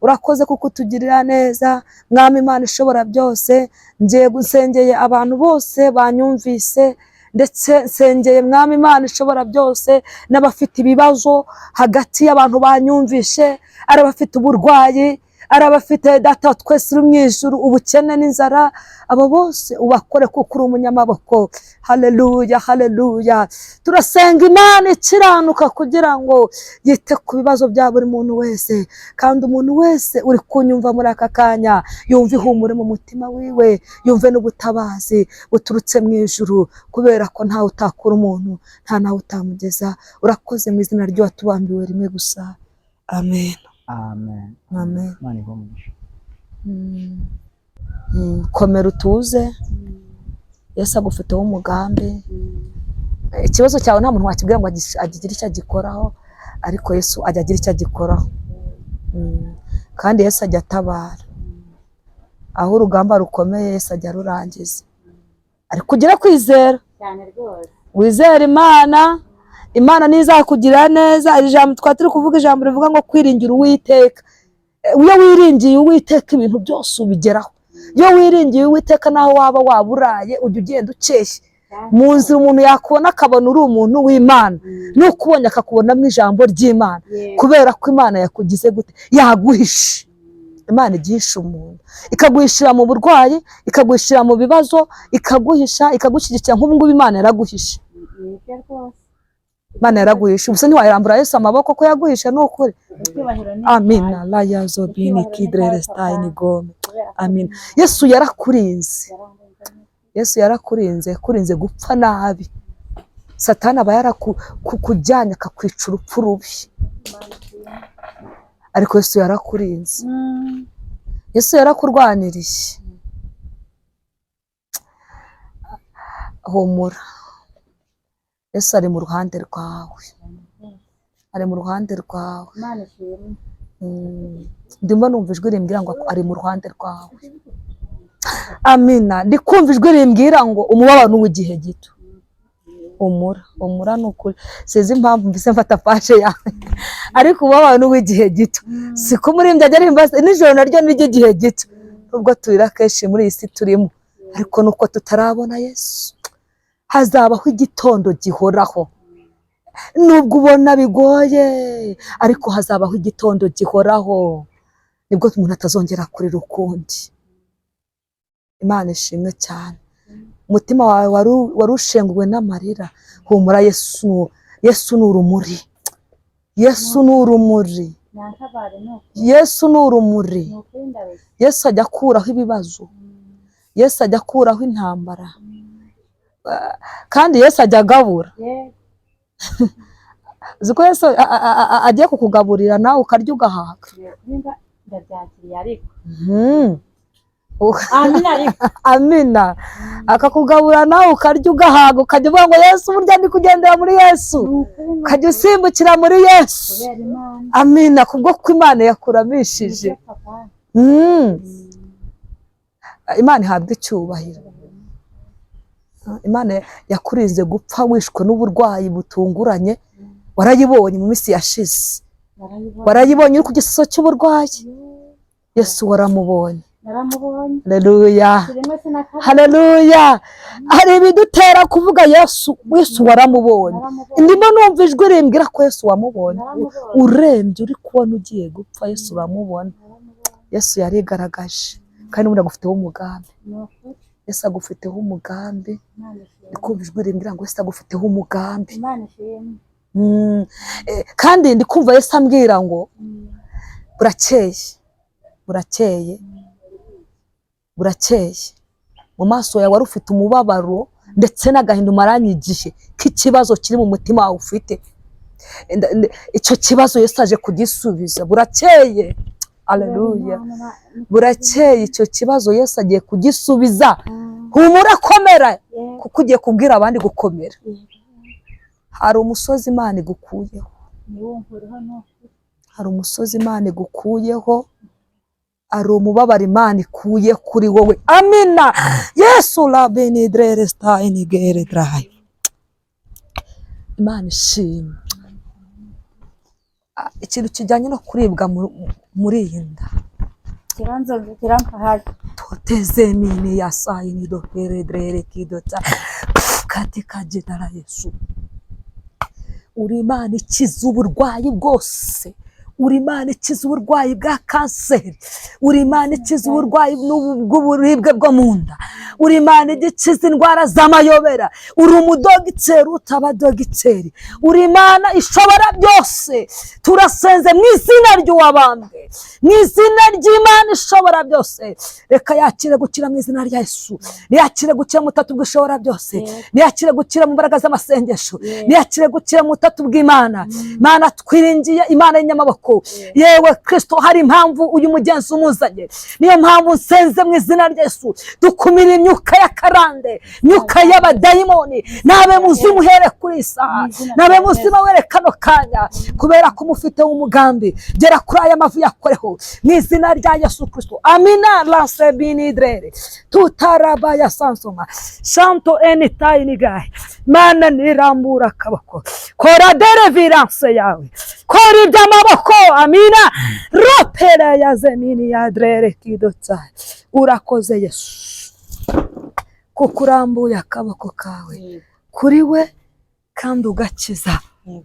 Urakoze kuko utugirira neza, Mwami Imana ishobora byose. Ngiye gusengeye abantu bose banyumvise, ndetse nsengeye Mwami Imana ishobora byose n'abafite ibibazo hagati y'abantu banyumvishe, ari abafite uburwayi, ari abafite Data wa twese uri mu ijuru ubukene n'inzara, abo bose ubakore kuko uri umunyamaboko. Haleluya, haleluya. Turasenga Imana ikiranuka kugira ngo yite ku bibazo bya buri muntu wese, kandi umuntu wese uri kunyumva muri aka kanya yumve ihumure mu mutima wiwe, yumve n'ubutabazi buturutse mu ijuru, kubera ko ntawe utakura umuntu, nta nawe utamugeza. Urakoze mu izina ry'uwatubambiwe rimwe gusa, amen. Amen. Amen. Imana iguhe umugisha. Komera utuze, Yesu agufiteho umugambi. Ikibazo cyawe nta muntu wakibwira ngo agire icyo agikoraho, ariko Yesu ajya agira icyo agikoraho. Kandi Yesu ajya atabara aho urugamba rukomeye, Yesu ajya arurangiza. Ariko ugire kwizera cyane rwose, wizere Imana, Imana ntizakugirira neza. Iri jambo twari turi kuvuga, ijambo rivuga ngo kwiringira Uwiteka. Iyo wiringiye Uwiteka ibintu byose ubigeraho. Iyo wiringiye Uwiteka, naho waba waburaye ujya ugenda ukeye mu nzira, umuntu yakubona akabona uri umuntu w'Imana, n'ukubonye akakubonamo ijambo ry'Imana, kubera ko Imana yakugize gute? Yaguhishe. Imana igihisha umuntu, ikaguhishira mu burwayi, ikaguhishira mu bibazo, ikaguhisha, ikagushyigikira. Nk'ubu ngubu Imana yaraguhishe. Nibyo rwose. Imana yaraguhishe, ubuse ntiwayirambura Yesu amaboko ko yaguhishe? Ni ukuri. Icyubahiro ni Amina la yazobini kidrere stayini gome. Amina. Yesu yarakurinze, Yesu yarakurinze, yakurinze gupfa nabi. Satani aba yarakujyanye akakwica urupfu rubi, ariko Yesu yarakurinze, Yesu yarakurwaniriye. Humura, Yesu ari mu ruhande rwawe, ari mu ruhande rwawe. Imana ishimwe. Ndimo numva ijwi rimbwira ngo ari mu ruhande rwawe. Amina. Ndi kumva ijwi rimbwira ngo umubabaro ni uw'igihe gito. Humura, humura, ni ukuri. Sinzi impamvu mbise mfata paje yawe, ariko umubabaro ni uw'igihe gito. Siko umuririmbyi ajya aririmba, nijoro naryo ni iry'igihe gito, nubwo turira kenshi muri iyi si turimo, ariko nuko tutarabona Yesu. Hazabaho igitondo gihoraho, nubwo ubona bigoye, ariko hazabaho igitondo gihoraho, nibwo umuntu atazongera kurira ukundi. Imana ishimwe cyane. Umutima wawe wari ushenguwe n'amarira, humura, Yesu, Yesu ni urumuri, Yesu ni urumuri, Nantabare ni ukuri. Yesu ni urumuri. Ni ukuri ndarushye. Yesu ajya akuraho ibibazo, Yesu ajya akuraho intambara, kandi Yesu ajya agabura. Yego. Uzi ko Yesu agiye kukugaburira nawe ukarya ugahaga? Nimba ndabyakiriye ariko. Amina. Amina ariko. Amina. Akakugabura nawe ukarya ugahaga, ukajya uvuga ngo Yesu, burya ndi kugendera muri Yesu, Ni ukuri, ni ukajya ukuri. usimbukira muri Yesu. Kubera Imana. Amina, kubwo ko Imana yakuramishije. Nibyo papa. Imana ihabwa icyubahiro. Imana yakurinze gupfa wishwe n'uburwayi butunguranye, warayibonye mu minsi yashize. Narayibonye. Warayibonye uri ku gisoso cy'uburwayi, Yesu waramubonye. Naramubonye. Haleluya. Rimwe sinakabiri. Haleluya. Hari ibidutera kuvuga Yesu, Yesu waramubonye. Naramubonye. Ndimo numva ijwi rimbwira ko Yesu wamubonye. Naramubonye. Urembye uri kubona ugiye gupfa, Yesu uramubona. Naramubonye. Yesu yarigaragaje, kandi ubundi agufiteho umugambi. Ni ukuri. Yesu agufiteho umugambi. Imana ishimwe. Ndi kumva ijwi rimbwira ngo Yesu agufiteho umugambi. Imana ishimwe. Kandi ndi kumva Yesu ambwira ngo burakeye, burakeye, burakeye. Mu maso yawe wari ufite umubabaro ndetse n'agahinda umaranye igihe k'ikibazo kiri mu mutima wawe ufite. Icyo kibazo Yesu aje kugisubiza. Burakeye, aleluya, burakeye. Icyo kibazo Yesu agiye kugisubiza. Humura, komera, kuko ugiye kubwira abandi gukomera. Hari umusozi Imana igukuyeho, hari umusozi Imana igukuyeho, hari umubabaro Imana ikuye kuri wowe. Amina. Yesu labenidrere stayinigere drayi. Imana ishimwe. Ikintu kijyanye no kuribwa muri iyi nda Kiranzo kirampahaje. Toteze mini ya sayini dopere drere kidota katika jina la Yesu. Uri Imana ikiza uburwayi bwose, uri Imana ikiza uburwayi bwa kanseri, uri Imana ikiza uburwayi bw'uburibwe bwo mu nda, uri Imana igikiza indwara z'amayobera, uri umudogiteri utaba dogiteri, uri Imana ishobora byose. Turasenze mu izina ry'uwabambwe, mu izina ry'Imana ishobora byose. Reka yakire gukira mu izina rya Yesu, niyakire gukira mu butatu bw'ishobora byose, niyakire gukira mu mbaraga z'amasengesho, niyakire gukira mu butatu bw'Imana. Imana twiringiye, Imana y'inyamaboko. Yewe Kristo, hari impamvu uyu mugenzi umuzanye, niyo mpamvu nsenze mu izina rya Yesu. Dukumira imyuka y'akarande, imyuka y'abadayimoni, nabe muzima uhere kuri iyi saha, nabe muzima were kano kanya, kubera ko umufite w'umugambi. Gera kuri aya mavi yakoreho mu izina rya Yesu Kristo. Amina. Lansebinidrere tutarabaya sansoma shanto enitayinigahe. Mana, nirambura akaboko, kora dereviranse yawe, kora iby'amaboko. Amina. Ropera ya zemini ya drere kidotsa. Urakoze Yesu, kuko urambuye akaboko kawe kuri we kandi ugakiza,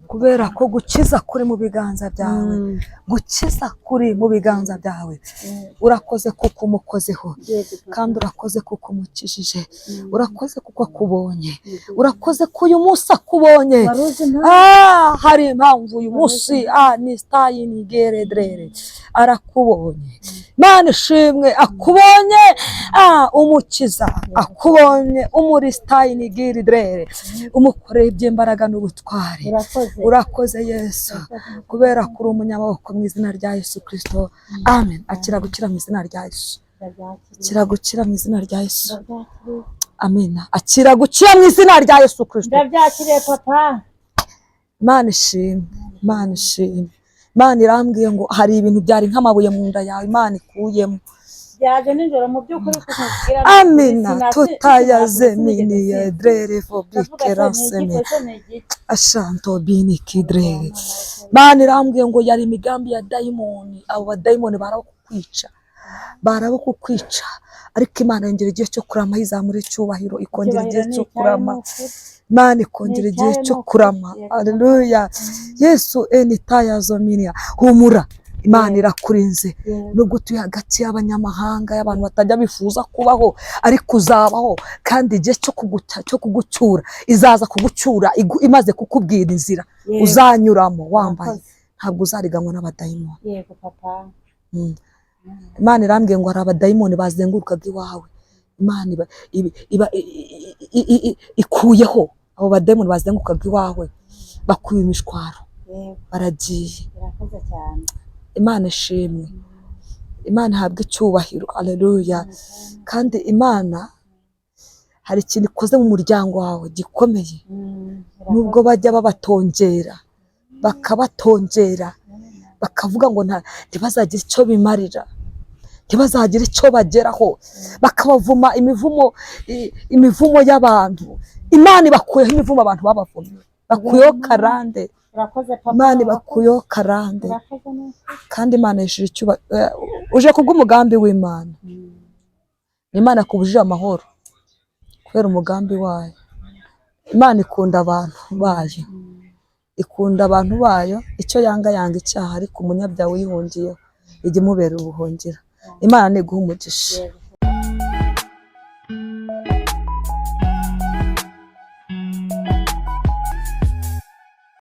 kubera ko gukiza kuri mu biganza byawe, gukiza kuri mu biganza byawe. Urakoze kuko umukozeho, kandi urakoze kuko umukijije, urakoze kuko akubonye, urakoze ko uyu munsi akubonye. Wari uzi impamvu? Hari impamvu uyu munsi ni stayini geredrere arakubonye. Imana ishimwe, akubonye umukiza, akubonye umuri stayini geredrere, umukoreye iby'imbaraga n'ubutwari. Urakoze. Urakoze Yesu, kubera ko uri umunyamaboko mu izina rya Yesu Kristo. Amen. Akira gukira mu izina rya Yesu. Akira gukira mu izina rya Yesu. Amina. Akira gukira mu izina rya Yesu Kristo. Ndabyakiriye papa. Imana ishimwe, Imana ishimwe. Imana irambwiye ngo hari ibintu byari nk'amabuye mu nda yawe Imana ikuyemo. Byaje nijoro mu by'ukuri kukubwira. Amina. Tutayazeminiye drere fobikeranseme ashanto bini kidrere. Imana irambwiye ngo yari imigambi ya dayimoni, abo badayimoni barabakukwica, barabakukwica, ariko Imana yongera igihe cyo kurama, yizamura icyubahiro, ikongera igihe cyo kurama. Imana ikongera igihe cyo kurama. Aleluya. Yesu enitayazominia. Humura, Imana irakurinze. Nubwo utuye hagati y'abanyamahanga, y'abantu batajya bifuza kubaho, ariko uzabaho, kandi igihe cyo kugucyura izaza kugucyura imaze kukubwira inzira uzanyuramo wambaye, ntabwo uzariganwa n'abadayimoni. Yego papa. Imana irambwiye ngo hari abadayimoni bazengurukaga iwawe. Imana iba ikuyeho abo badayimoni bazengurukaga iwawe, bakuye imishwaro, baragiye. Urakoze cyane. Imana ishimwe, Imana ihabwe icyubahiro. Aleluya. Kandi Imana hari ikintu ikoze mu muryango wawe gikomeye, nubwo bajya babatongera, bakabatongera, bakavuga ngo ntibazagire icyo bimarira, ntibazagire icyo bageraho, bakabavuma imivumo y'abantu. Imana ibakuyeho imivumo abantu babavumye, bakuyeho karande. Urakoze papa. Imana ibakuyeho karande. Urakoze neza. Kandi Imana yishije icyubahiro uje kubw'umugambi w'Imana. Imana yakubujije amahoro kubera umugambi wayo. Imana ikunda abantu bayo, ikunda abantu bayo. Icyo yanga yanga icyaha, ariko umunyabyaha uyihungiyeho ijya imubera ubuhungiro. Imana ntiguha umugisha. Yego.